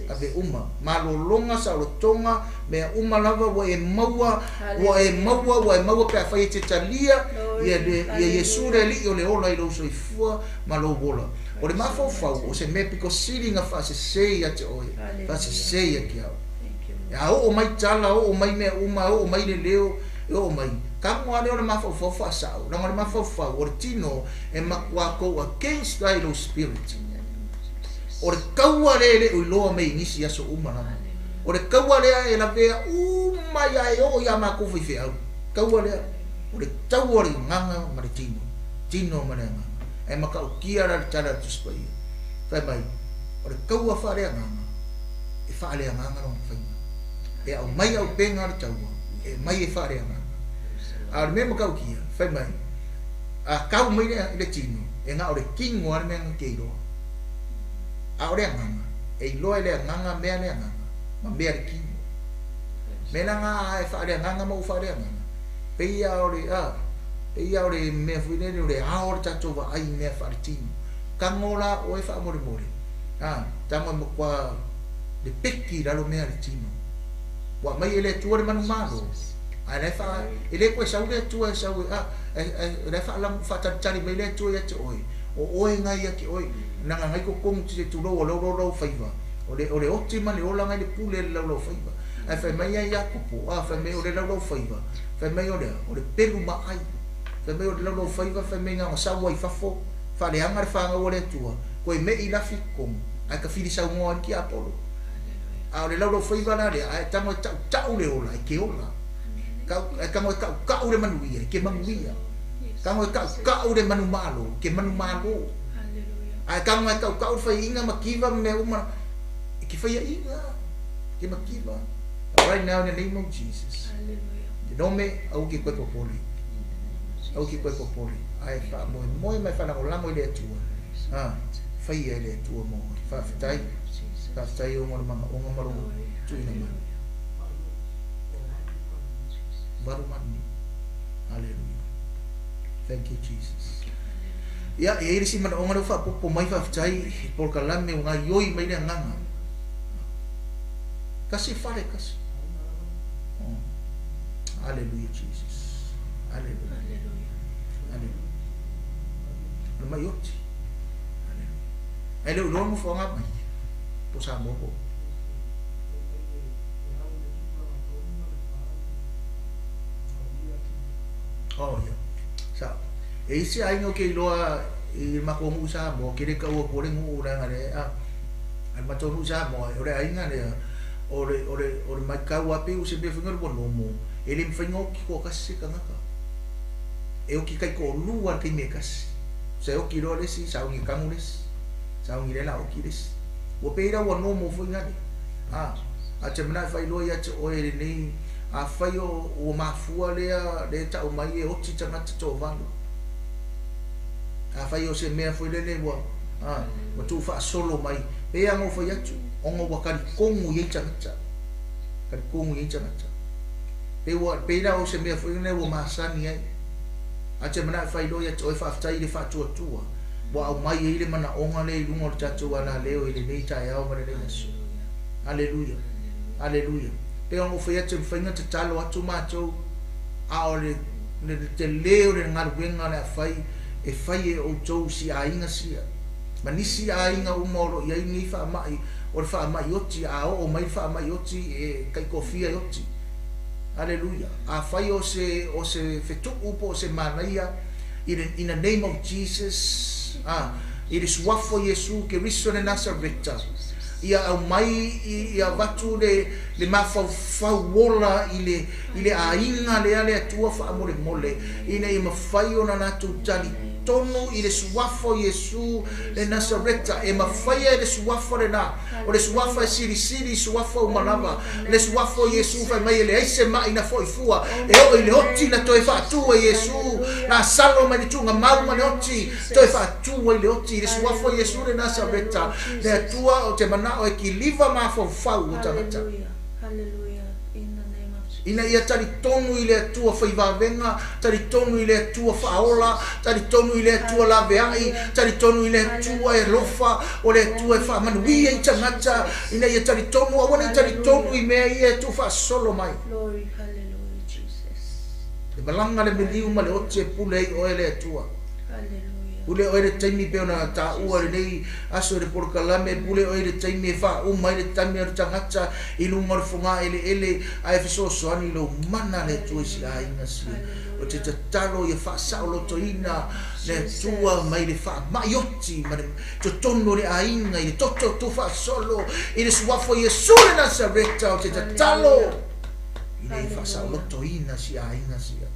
Ave uma, malologa, saolotoga, mea uma lava ua e maua, ua e maua, ua e maua pe afai e te talia ia le ia Iesu le Alii o le ola i lou soifua ma lou ola. O le mafaufau o se mea pito sili na faasese ia te oe, faasese ia te au. A oo mai tala, oo mai mea uma, oo mai le leo, e oo mai, tago lava lea o le mafaufau faasao, leaga o le mafaufau o le tino e matuā go against ai lou spirit. O le taua lea e le o iloa mai i nisi aso uma lava. O le taua lea e lavea uma ia e oo iā matou faifeau. Taua lea, o le taua o le agaga ma le tino, tino ma le agaga. Ae matautia la le tala a le Tusi Paia, fai mai, o le taua faaleagaga, e faaleagaga lona faiga. E aumai auupega a le taua, e aumai e faaleagaga. A o le mea matautia, fai mai, a tau mai le, le tino, e na o le tino lava le mea na te iloa. A o le agaga, e iloa e le agaga mea le agaga, ma mea le tino. Mea la na e faaleagaga ma ua faaleagaga, pei lava o le, a, pei lava o le mea foi lele o le ao o le tatou vaai i mea faaletino. Tago la oe faamolemole, a, tago e matua le peki i lalo mea a le tino. Ua aumai e le Atua le manumalo, ae la e faa, e le toe sau le Atua e sau e, a, e, la e faalagu, faatalitali mai le Atua ia te oe, o oe na ia te oe, leaga na i totonu te tulou o lau faiva, o le, o le oti ma le ola na i le pule a le laulaufaiva. Ae fai mai ia Iakopo, a, fai mai o le laulaufaiva, fai mai o le a? O le pelu ma ai. Fai mai o le laulaufaiva, fai mai na ona sau ai i fafo, faaleaga le fanau a le Atua, toe me'i lafi i totonu, ae tafili saunoa ai le tiapolo. A o le laulaufaiva la lea, a e tago e taʻutaʻu le ola, e ke ola. E tago e taʻutaʻu le manuia, e ke manuia. Tago e taʻutaʻu le manumalo, e ke manumalo. A e tago e taʻutaʻu le faiaʻiga mativa ma mea uma, e ke faiaʻiga, e ke mativa. But right now in the name of Jesus. Nome, aua ke koe popole. Aua ke koe popole. Ae faamoemoe ma e faalagolago i le Atua. A, faia e le Atua mo oe. Faafetai. Faafetai ona o le manaoga ma lou tuuina mai. Valu manu. Hallelujah. Thank you, Jesus. Ia, e i ai le isi manaoga lea ua faaopoopo mai, faafetai i polokalame ua gaoioi mai le agaga. Tasi e fale, tasi. Oh. Hallelujah, Jesus. Hallelujah. Hallelujah. O le mai oti. Hallelujah. Ae le o iloa nofoaga mai. Po Samoa po. Oh, ia. Sa. E isi aiga o ke iloa i makou nuu Samoa, ke le kau atu o le nuu leaga le a. A le matou nuu Samoa, o le aiga lea, o le, o le, o le maitau a pei o se mea foi lea ua nomo, e le mafai ona oti toatasi se tagata. E oti taitoalua i le taimi e tasi. Se oti loa le isi, sauni e tanu le isi. Sauni lea la oti le isi. Ua pei la ua nomo foi nale. A, a te manaʻo e faailoa ia te oe lenei, afai o ua mafua lea le tau mai e oti tagata toavalu. Afai o se mea foi lele ua, a, ua tuufaasolo mai, pei lava ona ou fai atu, ona ua talitonu i ai tagata. Talitonu i ai tagata. Pei ua, pei la o se mea foi lele ua masani ai. A te manaʻo e faailoa ia te oe, faafetai i le faatuatua ua aumai ai le manaoga lea i luga o le tatou alaleo i lenei taeao ma lenei aso. Aleluia. Aleluia. Pei ona ou fai atu e mafai ona tatalo atu matou, a o le, le, le tele o le galuega o le a fai, e fai e outou si aiga sia, ma nisi aiga uma o lo o i ai nei faamai, o le faamai oti, a oo mai le faamai oti, e taitofia e oti. Aleluia. Afai o se, o se fetuu po o se manaia, i le, in the name of Jesus, a, i le Suafa o Iesu Keriso le Nasareta, ia aumai, ia avatu le, le mafaufau ola i le, i le aiga lea le Atua faamolemole, ina ia mafai ona latou talitonu i le Suafa o Iesu le Nasareta, e mafaia e le Suafa lena, o le Suafa e silisili i Suafa uma lava, le Suafa o Iesu fai mai e leai se maʻi na foʻi fua, e oo i le oti na toe faatu e Iesu, Lasalo mai le tuugamau ma le oti, toe faatu ai le oti i le Suafa o Iesu le Nasareta, le Atua o te manao e kiliva mafaufau o tagata. Ina ia talitonu i le Atua faivavega, talitonu i le Atua faaola, talitonu i le Atua laveai, talitonu i le Atua e alofa, o le Atua e faamanuia i tagata, ina ia talitonu, aua ne i talitonu i mea ia e tuufaasolo mai. E malaga le meliu ma le oti e pule ai oe le Atua. Pule oe i le taimi pei ona taua i lenei aso i le polokalame, pule oe i le taimi e faauma ai le taimi o le tagata i luga o le fogaeleele ae fesoasoani i lou mana le Atua i si aiga sia. O te tatalo ia faasaolotoina le Atua mai le faamai oti ma le totonu o le aiga i le toto tuufaasolo i le Suafa o Iesu le Nasareta. O te tatalo ina ia faasaolotoina si aiga sia.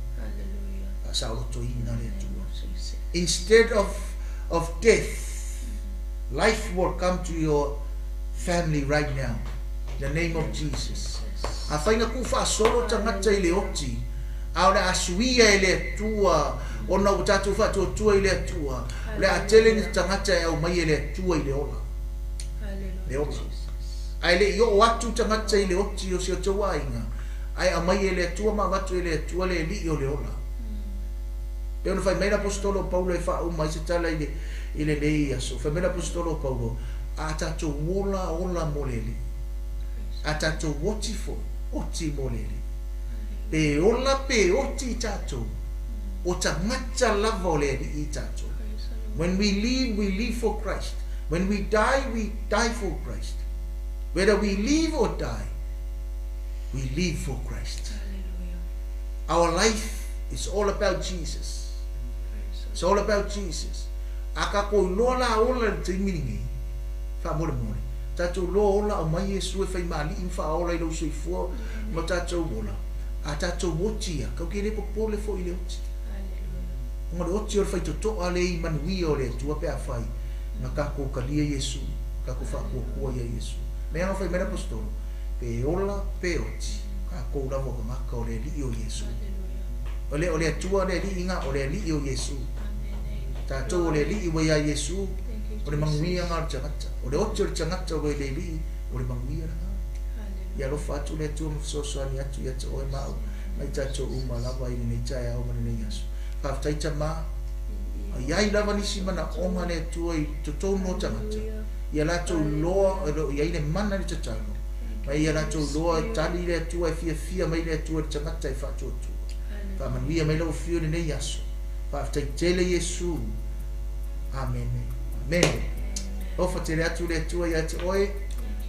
Faasaolotoina le Atua. Instead of death, life will come to your family right now. In the name of Jesus. Afai na tuufaasolo tagata i le oti, a o le a suia e le Atua, ona ua tatou faatuatua i le Atua, o le a tele ni tagata e aumai e le Atua i le ola. Le ola. Ae le i oo atu tagata i le oti o si o tou aiga, ae aumai e le Atua ma avatu e le Atua le Alii o le ola. Pei ona fai mai le Aposetolo o Paulo e faauma ai se tala i le, i lenei aso. Fai mai le Aposetolo o Paulo, A tatou ola, ola mo le Alii. A tatou oti foi, oti mo le Alii. Pe ola pe oti tatou, o tagata lava o le Alii tatou. When we live, we live for Christ. When we die, we die for Christ. Whether we live or die, we live for Christ. Our life is all about Jesus. It's all about Jesus. A tatou iloa la ola i le taimi lenei, faamolemole, Tatou loa ola aumai Iesu e fai ma Alii ma Faaola i lou soifua ma tatou ola, a tatou oti ia, tatou te le popole foi i le oti. Ona o le oti o le faitotoa lea i manuia o le Atua pe afai na tatou talia Iesu, tatou faatuatua ia Iesu. Mea na fai mai le Aposetolo, pe ola pe oti, tatou lava o tagata o le Alii o Iesu. O le, o le Atua le Alii na, o le Alii o Iesu. Tatou o le Alii ua ia Iesu, o le manuia na o le tagata. O le oti o le tagata ua i le Alii, o le manuia lena. Ia alofa atu le Atua ma fesoasoani atu ia te oe ma au, ma i tatou uma lava i lenei taeao ma lenei aso. Faafetai Tama, a i ai lava nisi manaoga a le Atua i totonu o tagata, ia latou iloa o lo o i ai le mana i le tatalo, ma ia latou iloa e tali le Atua, e fiafia mai le Atua i le tagata e faatuatua. Faamanuia mai lau Afio i lenei aso. Faafetai tele Iesu. Amene. Amene. Alofa tele atu le Atua ia te oe.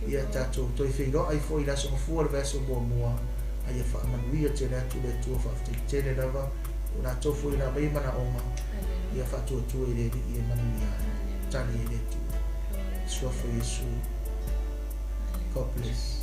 Ia tatou toe feiloai foi i le aso Gafua o le vaiaso muamua, a ia faamanuia tele atu le Atua. Faafetai tele lava o latou foi na aumai manaoga, ia faatuatua i le Alii e manuia ai. Tali e le Atua. Suafa o Iesu. God bless.